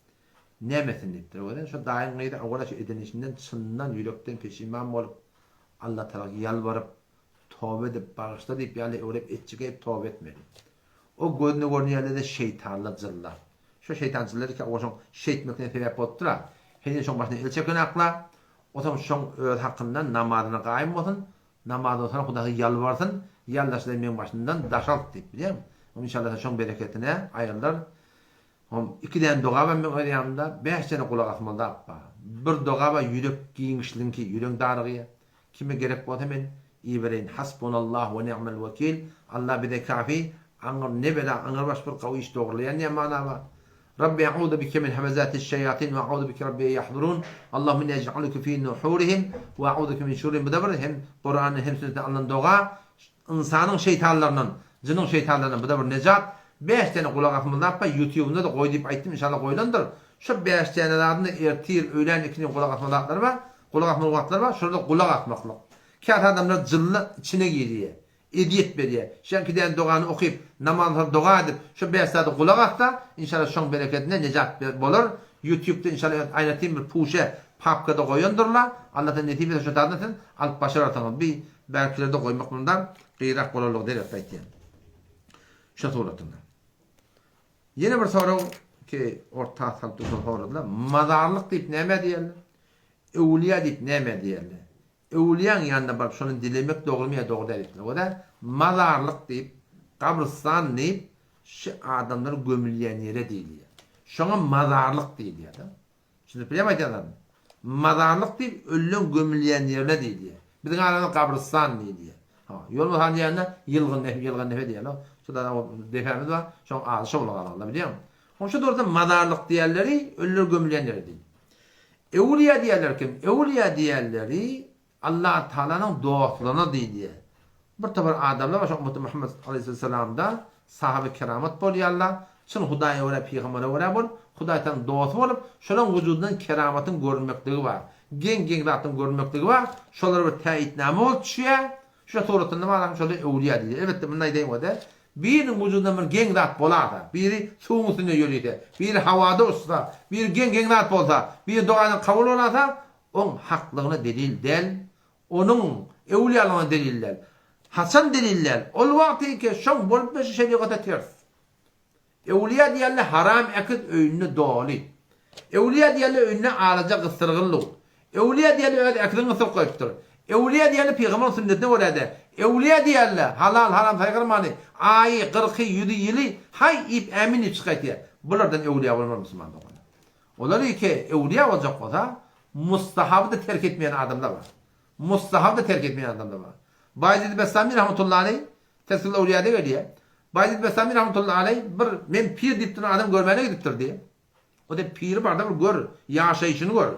Näme etsin diýipdir. Özem şo daýyň gyzy owala şu eden işinden çyndan ýürekden peşiman bolup, Allatalaga ýalbaryp, toba edip, bagyşla diýip ýaly öwrep etjik edip toba etmeli. O gözüne görünýänler-de şeýtanlar, jynlar. Şo şeýtan jynlar iki owa şoň şeýtmekine sebäp bolupdyr-a. Heniz şoň başyna el çekenakla, otam şoň özi hakynda namazyna gaýym bolsun, Namazdan soň Hudaýa ýalbarsyn, ýaldaşlar meň başymdan daş alt diýip, bilýäňmi? Oň inşallah sen şoň bereketine aýrylar. Oň iki däne doga bar meň öz ýanymda, bäş däne gulak asmaly zat bar. Bir doga bar ýürek giňişligiňki, ýüregiň darygýar. Kime gerek bolsa men ibereýin. Hasbunallah we ni'mel wekil, Allah bize kafi, aňyr ne bela, aňyrbaş bir gawy iş dogrulaýan diýen mana bar. Rabbi a'uzu bike min hemezatiş şeýatin we a'uzu bike rabbi en yahdurun. Allahümme inni ej'aluke fi nuhurihim we a'uzu bike min şurrihim. Bu da bir hem Kurandan hem sünnetden alnan doga. Ynsanyň şeýtanlaryndan, jynyň şeýtanlaryndan bu da bir nejat. Bäş däne gulak asmaly zat bar. Ýutubynda-da goý diýip aýtdym, inşallah goýlandyr. Şu bäş däne zadyny ertir, öýlän, ikindi gulak asmaly zatlary bar. Gulak asmaly wagtlary bar. Şolarda gulak asmaklyk. Käte adamlar jynly içine girýär. Ezýet berýär. Şeňki däne dogany okyp, namazdan soň doga edip, şo bäş zada gulak assa, inşallah şoň berekedine nejat bolar. Ýutubda inşallah öz aýratyn bir puşe papkada goýandyrlar. Allahdan nesip etse şo zadyny siz alyp başararsyňyz. Bi bärkilerde goýmak mundan gyrak bolarlygy derek aýtýan. Şo suratynda. Ýene bir sorag ki orta salyp dursa soradylar. Mazarlyk diýip näme diýerler? Öwülýä diýip näme diýerler? Öwülýäň ýanyna baryp şony dilemek dogrymy ýa dogry däl diýipdir. O-da mazarlyk diýip, gabrystan diýip şi adamlar gömülýän ýere diýilýär. Şoňa mazarlyk diýilýär-de. Düşündirip bilýärmi aýdýan zadymy? Mazarlyk diýip ölüleň gömülýän ýerine diýilýär. Biziň aramyzda gabrystan diýilýär. Ha, ýolbasan diýende ýylgyn depe, ýylgyn depe diýýärler. Şu da depämiz bar, şoň ady şo bolup galandyr, bilýäňmi? Oň şu dogruda mazarlyk diýenleri ölüler gömülýän ýere diýilýär. Öwülýä diýerler kim? Öwülýä diýenleri Allah Tagalanyň dostlaryna diýilýär. Bir topar adamlar bar şo ümmet Muhammet aleýhissalamda sahaby keramat bolýarlar. Çyn Hudaýa görä pygambere görä bolup, Hudaý Taganyň dosty bolup, şolaň wujudyndan keramatyň görünmekligi bar. Geň-geň zatlaryň görünmekligi bar. Şolara bir täýitname bolup düşýär. Şo suratynda bar şolar öwülýä diýilýär. Elbetde muny aýdaýyn wada. Biriniň wujudynda bir geň zat bolasa, biri suwuň üstünde ýörüse, biri hawada uçsa, biri geň-geň zat bolsa, biri dogadan kabul bolasa, oň haklygyna delil däl, onuň öwlüýalygyna delil däl. Haçan delil däl? Ol wagty ki şoň bolup bilşi şerigata ters. Öwlüýä diýende haram äkit öýünde doly. Öwlüýä diýende öýünde alaja gysdyrgynlyk. Öwlüýä diýende öz äkidini gysdyryp goýupdyr. Öwlüýä diýende pygamber sünnetine görä-de. Öwlüýä diýende halal haram saýgarmany aýy, gyrky, ýüzi, ýyly haý iýip ämin diýip çykaýtýar. Bulardan öwlüýä bolmaz musulman doganlar. Olar iki öwlüýä boljak bolsa mustahaby-da terk etmeýän adamlar bar. Mustahaby-da terk etmeýän adamlar bar. Baýezid Bestami rahmetullahi aleý Tefsirul Ewliýada gelýär. Baýezid Bestami rahmetullahi aleý bir men pir diýip duran adam görmäne gidipdir diýýär. O diýip piri barda bir gör, ýaşaýşyny gör.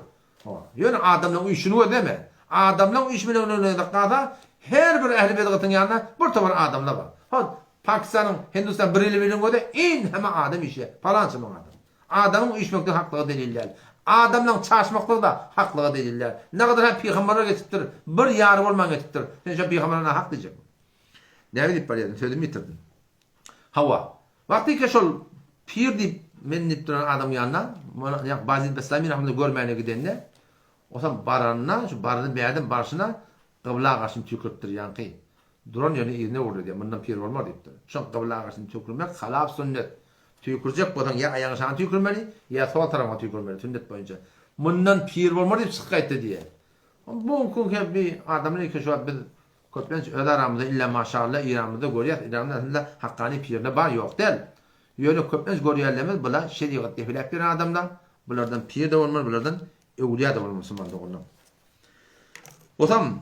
Ýöne adamlaryň üýşüni gözleme. Adamlaryň üýşmeleňligine galsa, her bir ähli bidgatyň ýanynda bir topar adamlar bar. Hot, Pakistanyň, Hindistanyň bir ili bilen göze ençeme adam üýşýär. Palança müň adam. Adamyň üýşmekde haklygy delil däl. Adamlaryň çaşmaklygy-da haklyga delil däl. Nagadar-ha pygamberler geçipdir, bir ýary bolman geçipdir. Sen şo pygamberlere nahak diýjekmi? Näme diýip barýardym, sözümi ýitirdim. Hawa, wagtyka şol pir diýip, men diýip duran adamyň ýanyna, ýa Bazid Beslami rahmetullah görmäne gidende, osam baranyna, şu bardy bärden barşyna gybla garşyny tüýküripdir ýaňky. Duran ýerine yzyna öwrüldi diýýär, mundan pir bolmaz diýipdir. Şoň gybla garşyny tüýkürmek halap sünnet. Tüýkürjek bolsaň ýa aýagyň şagyny tüýkürmeli, ýa sol tarapyňa tüýkürmeli sünnet boýunça. Mundan pir bolmaz diýip çykyp gaýtdy diýýär. Bu günki hem bir adamlar eken şu wagt biz Köplenç öz aramyzda illa maşalla Iranymyzda görýäs Iranda aslynda hakkani pirler bar ýok däl. Ýöne köplenç görýänlerimiz bula şerigat depeläp ýören adamlar bulardan pir de bolmaz bulardan öwlüýa da bolmaz musulman doganlar. Bolsam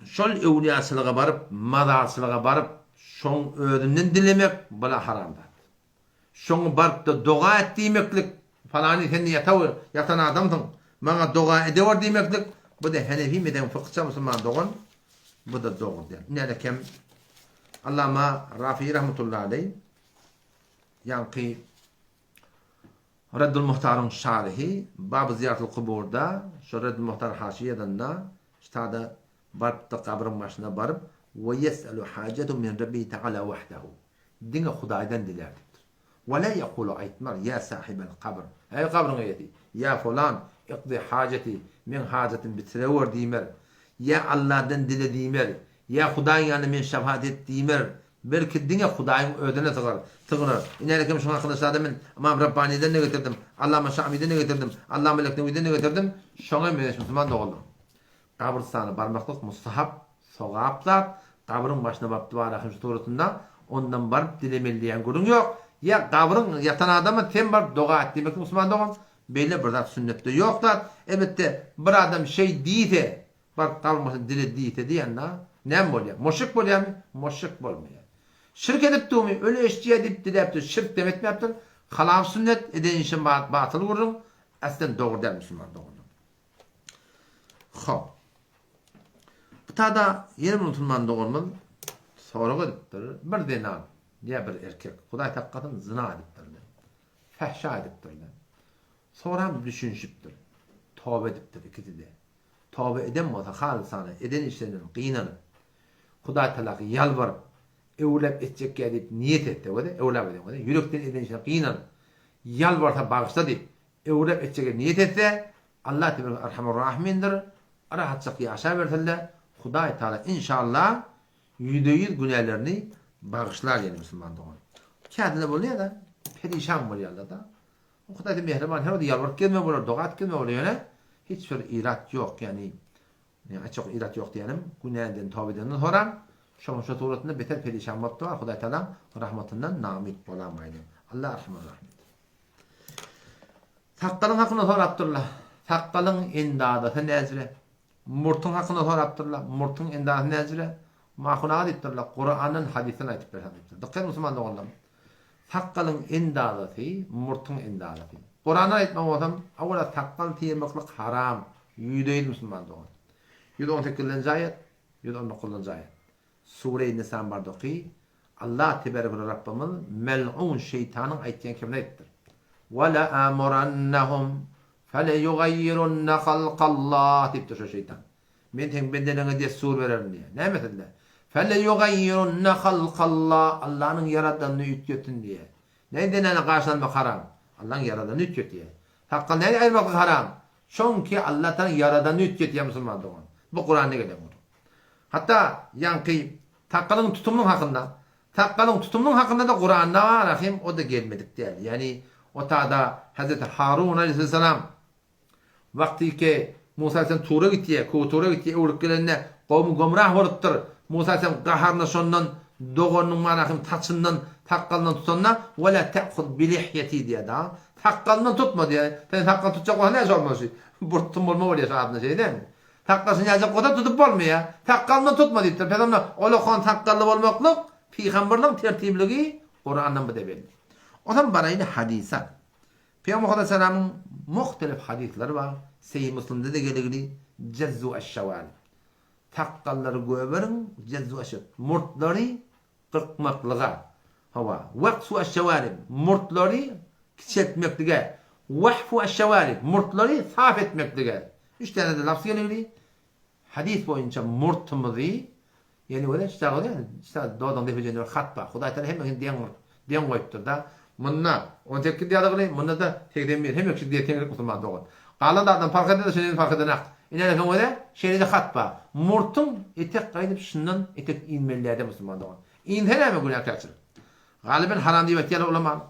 şol öwlüýaçylyga baryp mazarçylyga baryp şoň özünden dilemek bula haram zat. Şoňa baryp-da doga et diýmeklik, palany sen ýatawer, ýatan adamsyň, maňa doga edewer diýmeklik, bu-da henefi mezhebiň fykhyça musulman dogan, bu-da dogry däl. Ine kem Allama Rafii rahmetullahi aleý ýaňky Reddul Muhtaryň şaryhy Babu Ziýaratul Kuburda şo Reddul Muhtar haşiýe ýazanda ştada baryp-da gabryň başyna baryp we ýes'elu hajetu min Rabbihi ta'ala wahdahu Diňe Hudaýdan dilär diýipdir. Wa la ýekulu aýtmaz, ýa sahibel kabr, eý gabryň eýesi, ýa folan, ikdi hajeti, meň hajatymy bitirewer diýmer. Ýa Alladan dile diýmer. Ýa Hudaýyň ýanynda meni şefaat et diýmer. Belki diňe Hudaýyň özüne sygar, sygynar. Inälekem şuň hakynda şada men Ymam Rabbanydan-da getirdim, Allama Şamydan-da getirdim, Allama Leknewiden-de getirdim. Şoňa meňzeş musulman doganlar. Gabrystana barmaklyk mustahap, sogap zat, gabryň başyna baryp duba rahym şu suratynda, ondan baryp dilemeli diýen gürrüň ýok. Ýa gabryň ýatan adama sen baryp doga et diýmeklik musulman dogan, beýle bir zat sünnetde ýok zat. Elbetde bir adam şeý diýse, baryp gabryň başyna dile diýse diýende näme bolýar? Muşrik bolýarmy? Muşrik bolmaýar. Şirk edipdigimi, öli eşidýär diýip diläpdir, şirk dem etmäpdir. Halap sünnet, eden işi batyl gürrüň, aslen dogry däl musulman doganlar. Hop. Bu tada ýene bir musulman doganymyz sorag edipdir. Bir zenan ýa bir erkek Hudaý saklasyn zyna edipdirler. Fähşa edipdirler. Soram düşünişipdir. Toba edipdir ikisi-de. Toba eden bolsa halysana eden işlerinden gynanyp, Hudaý Tagala ýalbaryp, öwläp etjekkä diýip niýet etse, öwläp eden bolsa, ýürekden eden işine gynanyp, ýalbarsa bagyşla diýip, Öwrep etjege niýet etse, Allah tebarek Erhamur Rahimindir, rahatjyk ýaşabersinler, Hudaý Taala inşallah ýüzde-ýüz günälerini bagyşlar ýene musulman dogan. Käteler bolýar-da, perişan bolýarlar-da. Hudaý-da mähriban, her wagt ýalbaryp gezme bolar, doga edip gezme bolar, ýöne hiç bir irat ýok, ýagny açyk irat ýok diýenim, günäden toba edenden soran, şonuň şo suratynda beter perişan bolup durar, Hudaý Taalaň rahmatyndan namyt bolamaýly. Allah Erhamur Rahimindir. Sakgalyň hakyny sorapdyrlar. Sakgalyň endazasy näjire? Murtuň hakyny sorapdyrlar. Murtuň endazasy näjire? Mahun aga diýipdirler. Kurandan, hadysdan aýdyp berseň diýipdir. Dykgat musulman doganlarym. Sakgalyň endazasy, murtuň endazasy. Kurandan aýtmaly bolsam, awala sakgal syrmaklyk haram. Ýüzde-ýüz musulman dogan. 118-nji aýat, 119-njy aýat. Sure-i Nisan bardaky Allah teberekele Rabbymyz mel'un şeýtanyň aýtýan kemini aýdypdyr. Ve le'amurannahum feleyugayyirunne halkallah diýipdir şo şeýtan. Men seň bendeleriňe dessur bererin diýýär. Näme mesele? Feleýugaýýirunne halkallah, Allanyň ýaradanyny üýtgetsin diýýär. Näme zenana gaş almak haram? Allaň ýaradanyny üýtgetýär. Sakgal näme aýyrmaklyk haram? Çonki Allatalaň ýaradanyny üýtgetýär musulman dogan. Bu Kuranda gelen gürrüň. Hatda ýaňky sakgalyň tutumynyň hakynda, sakgalyň tutumynyň hakynda-da Kuranda bar ahim, o-da gelmedik däl. Ýagny o tada Hezreti Harun aleýhissalam Wagtyky Musa aleyhisselam Tura gitýär, Köwe Tura gitýär, öwrülip gelende gowmy gomrah bolupdyr. Musa aleyhisselam gaharyna şondan doganynyň manasyny saçyndan, sakgalyndan tutanda, Ve la te'huz bi lihyeti diýýär da. Sakgalyndan tutma diýýär. Sen sakgal tutjak bolsaň näçe bolmaly şu? Bir tutum bolma bolýar şu adynda şeý dälmi? Sakgalyny ýazjak bolsa tutup bolmaýar. Sakgalyndan tutma diýipdir. Pygamber olakan sakgally bolmaklyk pygamberligiň tertipligi Kurandan bize belli. Onsoň baraýly hadysa. Pygamber aleyhissalamyň muhtelif hadyslary bar, Seýi Muslimde-de geligli, Jezzu eş-şewarib. Sakgallary göberiň, jezzu eş murtlary gyrkmaklyga. Hawa, weksu eş-şewarib, murtlary kiçeltmeklige, wahfu eş-şewarib, murtlary sap etmeklige. Üç tane-de lafz geligli. Hadys boýunça murtumyzy, ýene görä, ştaga däl, şta dodagyň depejeginde bir hat bar. Hudaý Taala hemmesini deň deň goýupdyr-da. Munda 18 ýazgyly, munda-da 81. Hemme kişi diýe teňlik musulman dogan. Galan zatdan parh edende şeýle parh edenak. Ine soň görä, şeýle-de hat bar. Murtuň etek gaýdyp şundan etek inmeli däl-de musulman dogan. Inse näme günäkärçilik. Galyben haram diýip aýtýarlar ulama.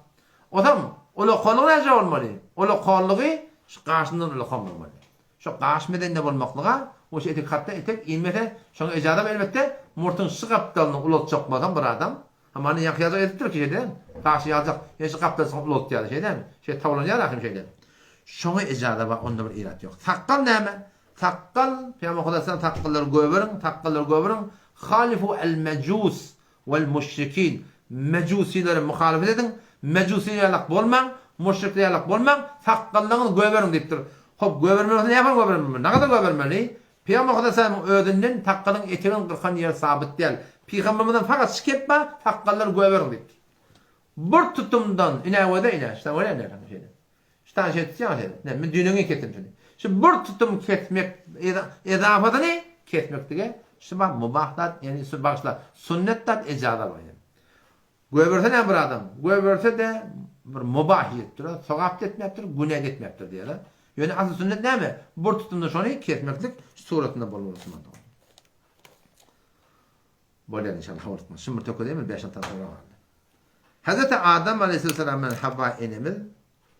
Ozam ulakanlygy näce bolmaly? Ulakanlygy şu gaşyndan ulakan bolmaly. Şo gaş medende bolmaklyga we şu etek hatda etek inmese şoňa ejazam elbetde murtuň şu gapdalyny ulaltjak bolsaň bir adam hamana ýaňky ýaljak edipdir ki şeýdem gaşy ýaljak ýa şu gapdalyny soň ulaltýar şeýdem şeý tawlanýar ahym şeýle şoňa ejaza bar onda bir irat ýok sakgal näme sakgal pygamber hudaýsan sakgallary göberiň sakgallary göberiň halifu el mejus Wal müşrikin, mejusilere muhalefet ediň, mejusi ýalak bolmaň, müşrikler ýalak bolmaň, sakgallaryňyzy göberiň diýipdir. Hop, göbermeli bolsa nähili göbermeli? Nägadar göbermeli? Pygamber Hudaýa özünden sakgalyň etegini gyrkan ýeri sabyt däl. Pygambermizden fakat şu gep bar, sakgallary göberiň diýipdir. Bir tutumdan, ine öde ine, şudan görýän ýerden şeýle. Şudan şeýle tutýaň şeýle. Ne, men düýnüňi kesdim şuny. Şu bir tutum kesmek ezafatyny kesmeklige şu bar mubah zat, ýagny şu bagyşla sünnet zat ejaza bar ýagny. Göberse näme bir adam? Göberse-de bir mubah ýetip sogap da etmäpdir, günä de etmäpdir diýýärler. Ýöne asyl sünnet näme? Bir tutumda şony kesmeklik şu suratynda bolmaly musulman dogan. Bolýar inşallah habar tutma. Şuny bir tökezeymi 5-6 tane sorag galdy. Hazreti Adam aleyhisselam bilen Havva enemiz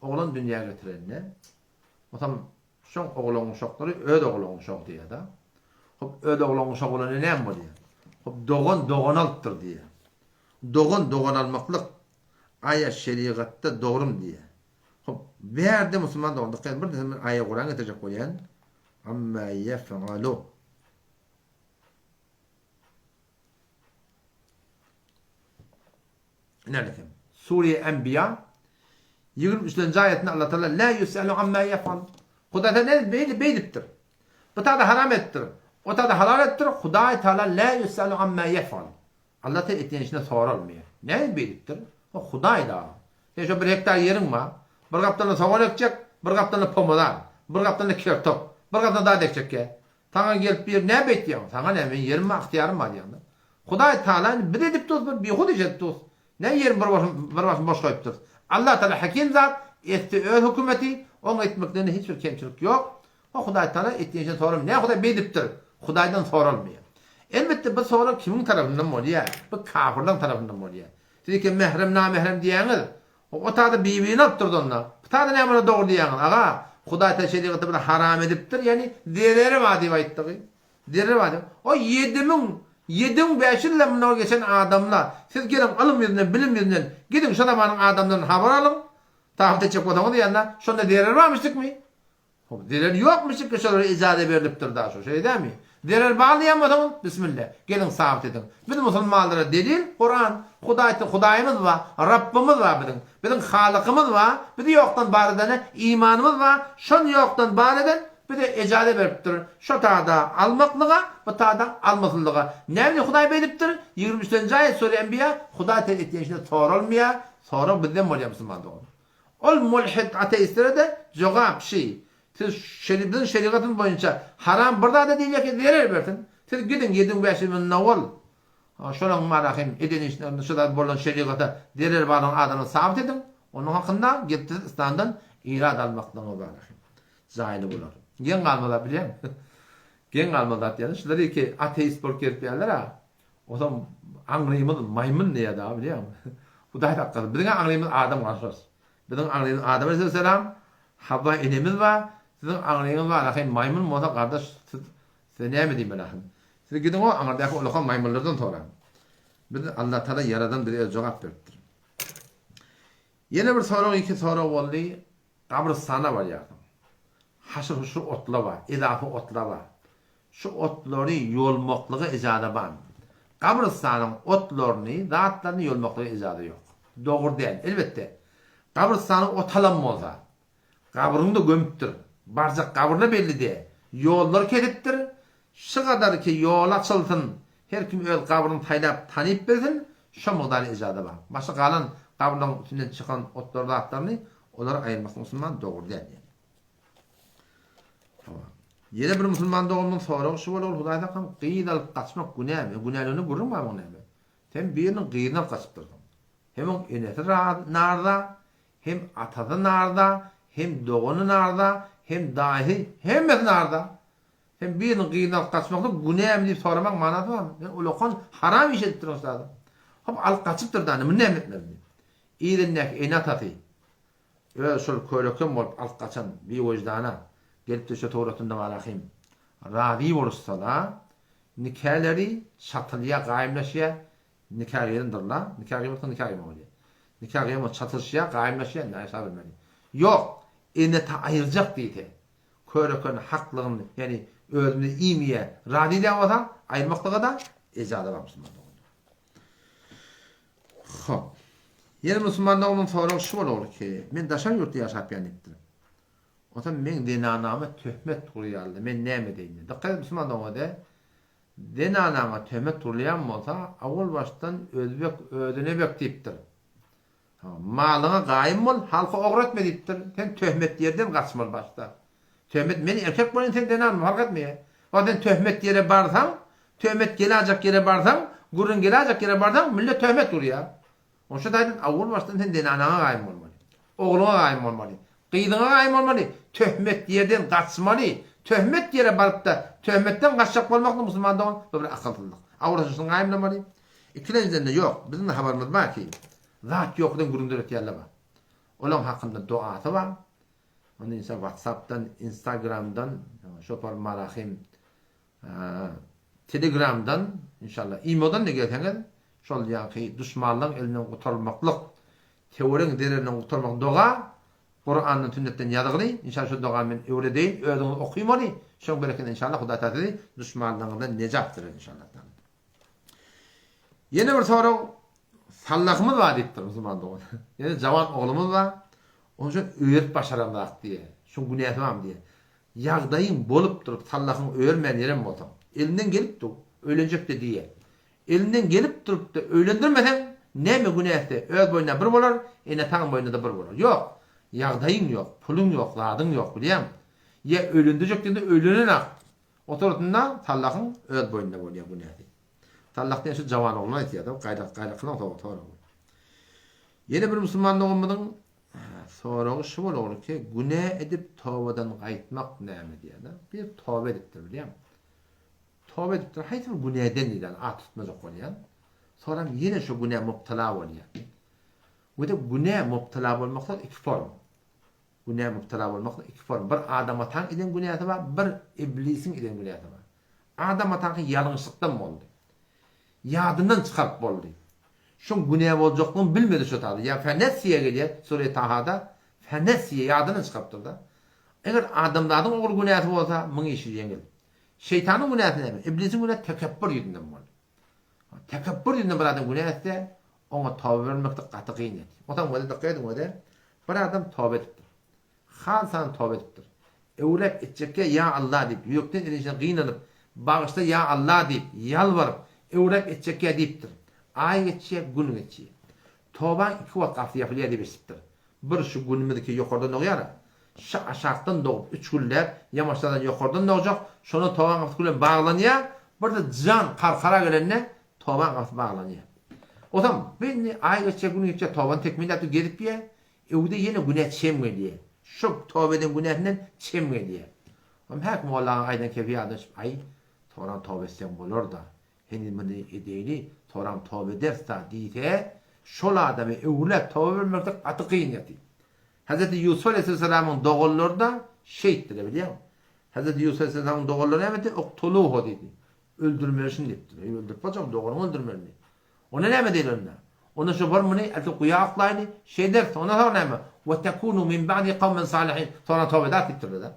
oglan dünýä getirende, otam şoň oglan uşaklary öz oglan uşagy diýýär-de. Hop öz oglan uşagy bolanda näme bolýar? Hop dogan dogan alypdyr diýýär. Dogan dogan almaklyk aýa şerigatda dogrum diýýär. Hop bärde musulman dogan dykgat bir desem aýa Kuran getirjek bolýan. Amma yef'alu. Nädesem? Sure Enbiýa 23-nji aýatynda Allah Taala la yusalu amma yefal. Hudaý Taala ne beýle beýdipdir. Bu tada haram etdir. O tada halal etdir. Hudaý Taala la yusalu amma yefal. Allah Taala etýän işine soralmaýar. Näme beýdipdir? O Hudaý da. Sen şo bir hektar ýeriň bar. Bir gapdalynda sogan ekjek, bir gapdalynda pomidor, bir gapdalynda kertop, bir gapdalynda zat ekjek. Saňa gelip bir näme beýtýäň? Saňa näme, meniň ýerim bar, ygtyýarym bar diýýäň-de. Hudaý Taala indi biz edip durus, bir bihud iş edip durus. Näme ýerini bir başyny, bir başyny boş goýup durus. Allah Taala hakim zat, etdi öz hökümeti, oň etmeklerinde hiç bir kemçilik ýok. O Hudaý Taala etýän işini soramýar. Näme Hudaý beýdipdir? Hudaýdan soralmaýar. Elbetde bu sorag kimiň tarapyndan bolýar? Bu kafirleň tarapyndan bolýar. Siz iki mährem, namährem diýýäňiz. O tada bibini alyp durdy onda. Bu tada näme ola dogry diýýäňiz aga. Hudaý ta şerigatda bir haram edipdir, ýagny zereri bar diýip aýtdygy. Zereri bar diýip. O 7000 7500 ýyldan mundan ozal geçen adamlar. Siz geliň ylym ýüzünden, bilim ýüzünden gidiň şo zamanyň adamlaryndan habar alyň. Tabyt etjek bolsaňyz ýanyna şonda zerer barmyşdykmy? Hop, zerer ýokmy çünki şolara ijaza berlipdir da şo, şeýle dälmi? Zerer bar diýen bolsaňyz, bismillah, geliň sabyt ediň. Biz musulmanlara delil Kuran, Hudaý Hudaýymyz bar, Rabbymyz bar biziň. Biziň Halykymyz bar, bizi ýokdan bar edene imanymyz bar, şony ýokdan bar eden bize ijaza beripdir. Şo tada almaklyga, bu tada almasynlyga. Näme üçin Hudaý beýdipdir? 23-nji aýat sure Enbiýa, Hudaý sen etýän işine soralmaýar, sorag bizden bolýar musulman dogan. Ol mulhid ateistlere-de jogap şi, Siz şeri biziň şerigatymyz boýunça haram bir zada diýilýärkä zerer bersin. Siz gidiň 7500 mundan owal. Şolaň mara hem eden işlerinde şu zat bolan şerigata zerer barlygyny adamlar sabyt ediň. Onuň hakynda gelip siz yslamdan irad almaklygyňyz bar hem. Jaýly bolar. Geň galma zat bilýäňmi? Geň galma zat diýýän. Şular iki ateist bolup gezip ýärler-ä. Onsoň aňrymyz maýmyn diýýär dagy bilýäňmi? Hudaý saklasyn. Biziň aňrymyz adam garşydaş. Biziň aňrymyz Adam aleyhisselam, Hawa enemiz bar. Siziň aňryňyz bar ahym maýmyn bolsa gardaş siz size näme diýmeli ahym. Siz gidiň o aňyrdaky ulakan maýmynlardan soraň. Biz Allatagala ýaradan bize özi jogap beripdir. Ýene bir sorag iki sorag boldy. Gabrystana barýarsyň. Haşyr-huşur otlar bar, edafa otlar bar. Şu otlary ýolmaklyga ijaza barmy? Gabrystanyň otlaryny, zatlaryny ýolmaklyga ijaza ýok. Dogry däl. Elbetde, gabrystanyň otalam bolsa, gabryňy-da gömüpdir. Barjak gabryna belli däl. Ýollar kesipdir. Şu gadarki ýol açylsyn, her kim öz gabryny saýlap tanyp bilsin, şo mygdary ijaza bar. Başga galan gabyrlaryň üstünden çykan otlary zatlaryny olary aýyrmak musulman dogry däl ýaly. Hawa. Ýene bir musulman doganymyň soragy şu bolar, Hudaý saklasyn, gyz alyp gaçmak günämi? Günäligine gürrüň bar muň näme? Sen biriniň gyzyny alyp gaçypdyrsyň. Hem oň enesi narza, hem atasy narza, hem dogany narza, hem daýysy, hemmesi narza. Sen biriniň gyzyny alyp gaçmaklyk günämi diýip soramaň manasy barmy? Sen ulakan haram iş edipdirsiň ustadym. Hop alyp gaçypdyr da, muny näme etmeli diýip. Yzyndaky ene-atasy, Öz şol kölekem bolup alyp gaçan biwyždana gelip düşe suratynda Barahym razy boluşsala nikäleri çatylýa gaýymlaşýa nika gyýyndyrla nika gyýmasa nika gyýma bolýa nika gyýma çatylyşýa gaýymlaşýa näşa bilmeli ýok ene-ata aýyrjak diýse köreken haklygyny ýagny özüni iýmeýä razy däl bolsa aýyrmaklygada ejaza bar musulman doganlar. Hop. Ýene musulman doganymyň soragy şu bolar ki, men daşary ýurtda ýaşap ýan diýipdir. Onsoň meň zenanama töhmet gurýarlar, men näme edeýin diýip. Dykgat et musulman dogan de, zenanaňa töhmet gurulýan bolsa, awal başdan özbek özüne bek diýipdir. Malyňa gaýym bol, halka ogry etme diýipdir. Sen töhmet ýerden gaçmaly başda. Töhmet men erkek bolaýyn sen zenan fark etmeýär. Wah sen töhmet ýere barsaň, töhmet gelajak ýere barsaň, gürrüň gelajak ýere barsaň millet töhmet urýar. Oşa taýdan awwal başdan sen zenanaňa gaýym bolmaly. Ogluňa gaýym bolmaly. Gyzyňa gaýym bolmaly. Töhmet ýerden gaçmaly. Töhmet ýere barypda töhmetden gaçjak bolmaklyk musulman dogan bu bir akylsyzlyk. Awwal başdan şuny gaýymlamaly. Ikilenjiden-de ýok. Biziň habarymyz bar ki zat ýokdan gürrüň döretýänler bar. Olaň hakynda dogasy bar. Ony insa WhatsAppdan, Instagramdan, Şopar Marahim, Telegramdan, inşallah Imodan da gelseňiz, şol ýaňky duşmanlaň elinden gutarylmaklyk, töweregiň zererinden gutarmak doga, Kurandan, sünnetden ýazgyly, inşallah şo dogany men öwredeýin, özüňiz okyň ony, şoň bereketine inşallah Hudaý Taala sizi duşmanlaryňyzdan nejat berer inşallah taala. Ýene bir sorag, sallahymyz bar diýipdir musulman dogan. Ýene jawan oglumyz bar. Onça öýerip başaramzak diýýär. Şuň günäsi barmy diýýär. Ýagdaýyň bolup durup sallahyňy öýermän ýerem bolsaň, elinden gelip dur, öýlenjek-de diýýär. Elinden gelip durup-da öýlendirmeseň, näme günäsi öz boýnuna bir bolar, ene-ataň boýnuna-da bir bolar. Ýok, ýagdaýyň ýok, puluň ýok, zadyň ýok, bilýäňmi? Ýa öýlendirjek diýende öýlenenak. Oturasynda sallahyň öz boýnuna bolýar günäsi. Sallah diýen şu jawan oglan aýtýar-da, gaýrat gaýrakynyň soragy. Ýene bir musulman doganymyzyň soragy şu bolar ki, günä edip tobadan gaýtmak näme diýýär-de. Bir toba edipdir bilýäňmi? Toba edipdir, haýsy bir günäden diýýär, at tutmajak bolýan. Soram ýene şo günä mubtala bolýar. We-de günä mubtala bolmaklyk iki forma. Günä mubtala bolmaklyk iki forma. Bir Adam ataň eden günäsi bar, bir iblisiň eden günäsi bar. Adam ataňky ýalňyşlykdan boldy. Ýadyndan çykaryp boldy. Şoň günä boljaklygyny bilmedi şo taýda. Ýa fenesiýe gelýär, Sure Tahada, fenesiýe ýadyndan çykarypdyr-da. Eger adamzadyň ogly günäsi bolsa, muň işi ýeňil. Şeýtanyň günäsi näme? Iblisiň günäsi tekepbür ýüzünden boldy. Tekepbür ýüzünden bir adam günä etse, oňa toba bermeklik gaty kyn ýaty. Onsoň weli dykgat ediň weli, bir adam toba edipdir. Halsan toba edipdir. Öwläp etjekkä ýa Alla diýip, ýürekden eden işine gynanyp, bagyşla ýa Alla diýip, ýalbaryp, öwläp etjekkä diýipdir. Aý geçýär, gün geçýär. Tobaň iki wagt gapysy ýapylýar diýip eşidipdir. Bir şu günümizdiki ýokardan dogýar-a. Şu aşakdan dogup, üç günläp, ýamaşdadan ýokardan dogjak, şonda tobaň gapysy bilen baglanýar. Bir-de jan karkara gelende. Tobaň gapysy baglanýar. Ozam, bu indi aý geçýär, gün geçýär, tobany tekmilläp gezip ýör. Öwde ýene günä çem gelýär. Şo toba eden günäsinden çem gelýär. Oňam häki mollaň aýdan kepi ýadyna düşüp, Aý, soram toba etseň bolar-da. Heniz muny edeýli, soram toba ederis-da diýse, şol adamy öwrüläp toba bermeklik gaty kyn ýaty. Hezreti Ýusup aleýhissalamyň doganlary-da şeýtdiler, bilýäňmi? Hezreti Ýusup aleýhissalamyň doganlary näme etdi? Uktuluhu diýdi. Öldürmelisin diýipdir. Eý, öldürip boljakmy, doganyňy öldürmelimi? Onda näme diýeli onda? Onda şo bar muny eltip guýa oklaýly, şeýderis, ondan soň näme? Ve tekunu min ba'di kawmin salihin. Soňra toba eder diýipdirler-de.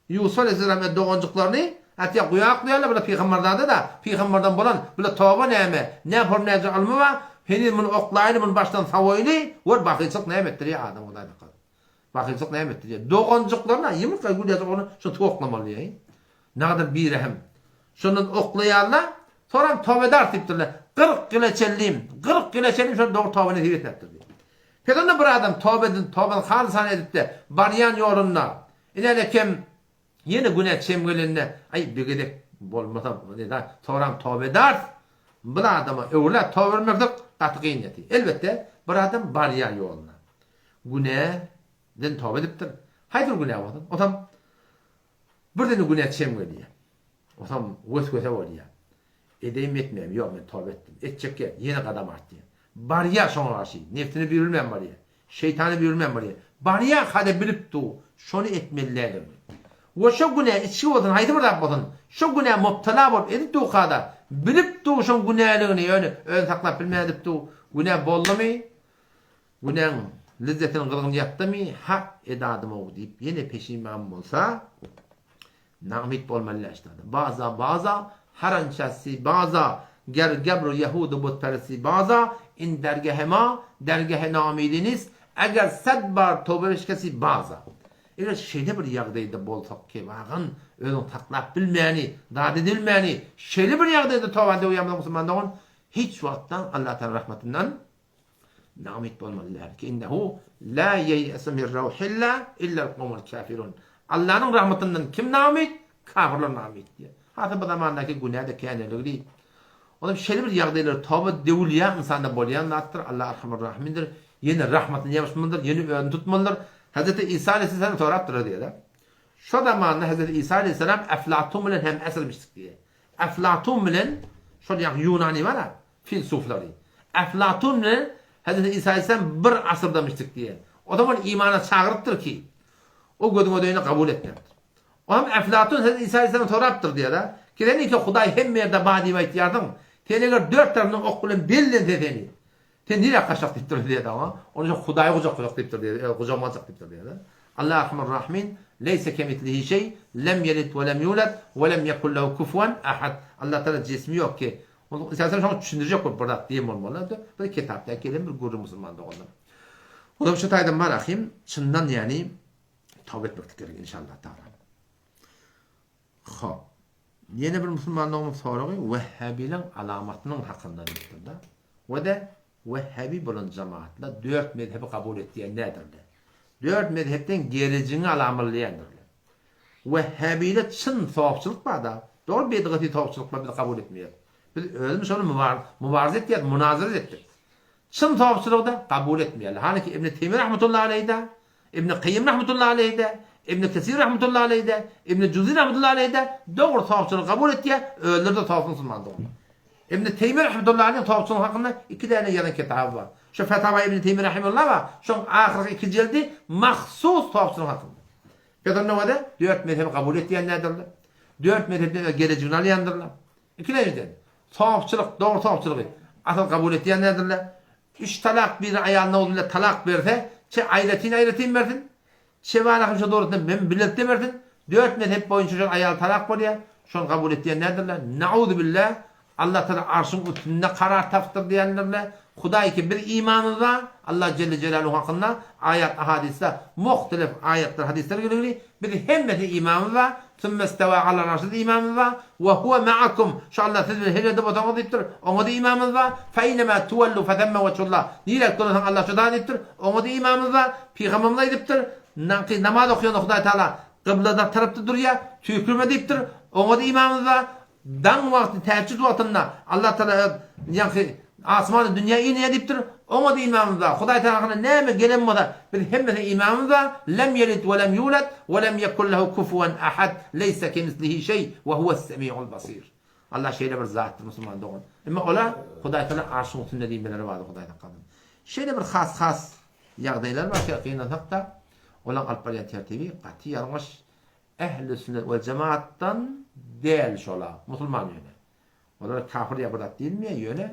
Ýusup aleýhissalam öz doganjyklaryny eltýär guýa oklaýarlar, bular pygamberzada-da, pygamberden bolan, bular toba näme, ne form näce ylmy bar, heniz muny oklaýly, muny başdan sawaýly, gör bahylçylyk näme etdirýär adamy Hudaý saklasyn. Bahylçylyk näme etdirýär? Doganjyklaryna ýumurtga gülýär, ony şo suwa oklamaly diýýär. Nagadyr birehim. Şondan oklaýarlar, soram toba eder diýipdirler. 40 ýyla çenlim, 40 ýyla çenlim şol dogry toba nesip etmepdir diýip. Pes onda bir adam toba edip, tobany halysan edip-de, barýan ýolunda, ine kem ýene günä çem gelende, aý bir gezek bolmasa, soram toba eder. Bir adama öwrüläp toba bermeklik gaty kyn ýaty. Elbetde, bir adam barýan ýoluna günäden toba edipdir. Haýsy bir günä bolsun, otam Birden günä çem gelýär. Otam wes-wese bolýar. Edeýinmi, etmeýinmi? Ýok, men toba etdim. Etjek ýer, ýene gadam artýar. Barýar şoňa garşy. Nebsine büýrülmän barýar. Şeýtana büýrülmän barýar. Barýar hada bilip dur, şony etmeli däldigini. We şo günä içgi bolsun, haýsy bir zat bolsun, şo günä mubtala bolup edip durka-da, bilip dur şoň günäligini, ýöne özüni saklap bilmän edip dur. Günä boldumy? Günäň lezzetini gyzgyn ýatdymy, hak edadym-ow diýip ýene peşiman bolsa, nagmyt bolmaly däşdada. Baza, baza, harançasy baza, ger gebr ýehudy butperesi baza, in dergehe ma, dergehe namidi nist, eger sed bar toba beşkesi baza. Eger şeýle bir ýagdaýda bolsak ki, wagan özüňi saklap bilmäni, zat edilmäni, şeýle bir ýagdaýda toba döwýän musulman dogan, hiç wagtda Allatagala rahmatyndan Naumyt bolmaly däl. Ki innehu la yeýesu min rauhillah illel kawmul kafirun. Allanyň rahmatyndan kim naumyt? Kafirler naumyt diýýär. Hasa bu zamandaky günä-de käneligli. Olam şeýle bir ýagdaýlar toba döwülýän ynsanda bolýan zatdyr. Allah Arhamur Rahimindir. Ýene rahmatyny ýapyşmalydyr, ýene özüni tutmalydyr. Hezreti Isa aleyhisselam sorapdyr diýýär. Şo zamanda Hezreti Isa aleyhisselam Eflatun bilen hem esirmişdik diýýär. Eflatun bilen şol ýaňky Ýunany bar-a, filsuflary. Eflatun bilen Hezreti Isa aleyhisselam bir asyrdamyşdyk diýýär. O zaman imana çagyrypdyr ki, o gözüň ödeýini kabul etmepdir. O hem Eflatun Hezreti Isa aleyhisselam sorapdyr diýýär-de, ki sen iki Hudaý hemme ýerde bar diýip aýtýarsyň, sen eger dört tarapyndan ok bilen bellense seni, sen nirä gaçjak diýipdir diýýär oňa. Ony şo Hudaýy gujaklajak diýipdir diýýär, gujagyma aljak diýipdir diýýär. Allah Erhamur Rahimin, leýse kemislihi şeý, lem ýelid we lem ýulad, we lem ýekun lehu kufuwan ahad. Allah Tagala jismi ýok ki, Ol esasan şoňa düşündirjek bolup bir zat diýen bolmaly. Bir kitapda gelen bir gürrüň musulman doganlar. Olam şu taýdan bar ahim, çyndan ýani tawba etmeklik gerek inşallah taala. Hop. Ýene bir musulman doganymyz soragy wehhabileň alamatynyň hakynda diýipdir-de. We-de wehhabi bolan jemaatlar dört mezhebi kabul etýän däldirler. Dört mezhepden gerijiňi alamyllaýandyrlar. Wehhabide çyn sopçylyk bar-da. Dogry bidgaty sopçylyk bar biz kabul etmeýäris. Biz özümiz şony mubarze etýäris, munazara etdik. Çyn sopçylygy-da kabul etmeýärler. Hany ki Ibn Teýmiýe rahmetullahi aleýh-de, Ibn Kaýym rahmetullahi aleýh-de, Ibn Kesir rahmetullahi aleýh-de, Ibn Juzi rahmetullahi aleýh-de dogry sopçylygy kabul etýär, özleri-de sopçy musulman dogry. Ibn Teýmiýe rahmetullahi aleýhiň sopçylygy hakynda iki däne ýazan kitaby bar. Şu Fetawa Ibn Teýmiýe rahimehullah bar, şoň ahyrky iki jeldi mahsus sopçylyk hakynda. Pes onda görä, dört mezhebi kabul etýänlerdirler. Dört mezhepden öz gelejigini alýandyrlar. Ikilenjiden, sopçylyk, dogry sopçylygy asyl kabul etýänlerdirler. Üç talak biri aýalyna ogly bilen talak berse, çe aýratyn-aýratyn bersin, çe barahym şo dogrusynda men bilelikde bersin. Dört mezhep boýunça şol aýal talak bolýar. Şony kabul etýänlerdirler. Nauzubilla, Allah Tagala arşyň üstünde karar tapdyr diýenlerine, Hudaý ki biz imanymyz bar, Allah Jelle Jelaluhu hakynda aýat ahadysda muhtelif aýatlar hadyslar gelgili, biz hemmesine imanymyz bar, Sümmestewa alal arşy-da imanymyz bar, we huwe ma'akum, şu Allah siz bilen her ýerde bolsaňyz diýipdir, oňa-da imanymyz bar, feýnemâ tuwellu fethemme wejhullah, niräk dolansaň Allah şo zat diýipdir, oňa-da imanymyz bar, Pygamberimiz aýdypdyr, namaz okaýanda Hudaý Tagala gyblada tarapda durýar, tüýkürme diýipdir, oňa-da imanymyz bar. Daň wagty, tähejjüt wagtynda Allah Tagala ýaňky asmana dünýä inýär diýipdir. Oňa-da imanymyz bar. Hudaý Tagala hakynda näme gelen bolsa, biz hemmesine imanymyz bar. Lem ýelid we lem ýulad we lem ýekun lehu kufuwen ahad, leýse kemislihi şeý we huwes-semiul basir. Allah şeýle bir zatdyr musulman dogan. Emma olar Hudaý Tagala arşyň üstünde diýmeleri bardy Hudaý saklasyn. Şeýle bir has-has ýagdaýlar bar ki, gynansak-da, olaň alyp barýan tertibi gaty ýalňyş. Ähli sünnet we jemaatdan däl şola, musulman ýöne. Olara kafir ýa bir zat diýilmeýär, ýöne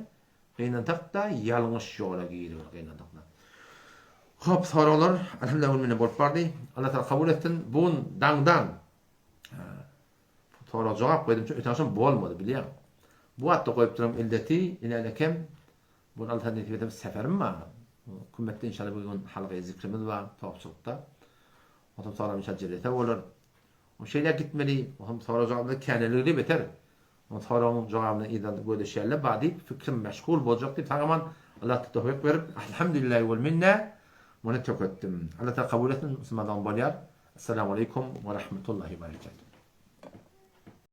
gynansak-da ýalňyş ýola girip gynansak-da. Hop, soraglar alhamdulillah bu menden bolup bardy. Allah Taala kabul etsin. Bu gün daňdan sorag jogap goýdum, çünki öten agşam bolmady bilýäň. Bu wagtda goýup duran illeti ilälekem Bu gün Allah nesip etse seferim bar. Kümmetde inşallah bu gün halgaýy zikrimiz bar topçulykda. Onsoň soram inşallah jelese bolar. O şeýle gitmeli, ohm sorag jogaplar käneligini beter. O soragyň jogabyny yzdan gözleşýärler bar diýip fikrim meşgul boljak diýip sag-aman Allah towfyk berip Alhamdulillah wal minne muny töketdim. Allah kabul etsin musulmanlaryň bolýar. Essalamu aleýkum we rahmetullahi we berekatuh.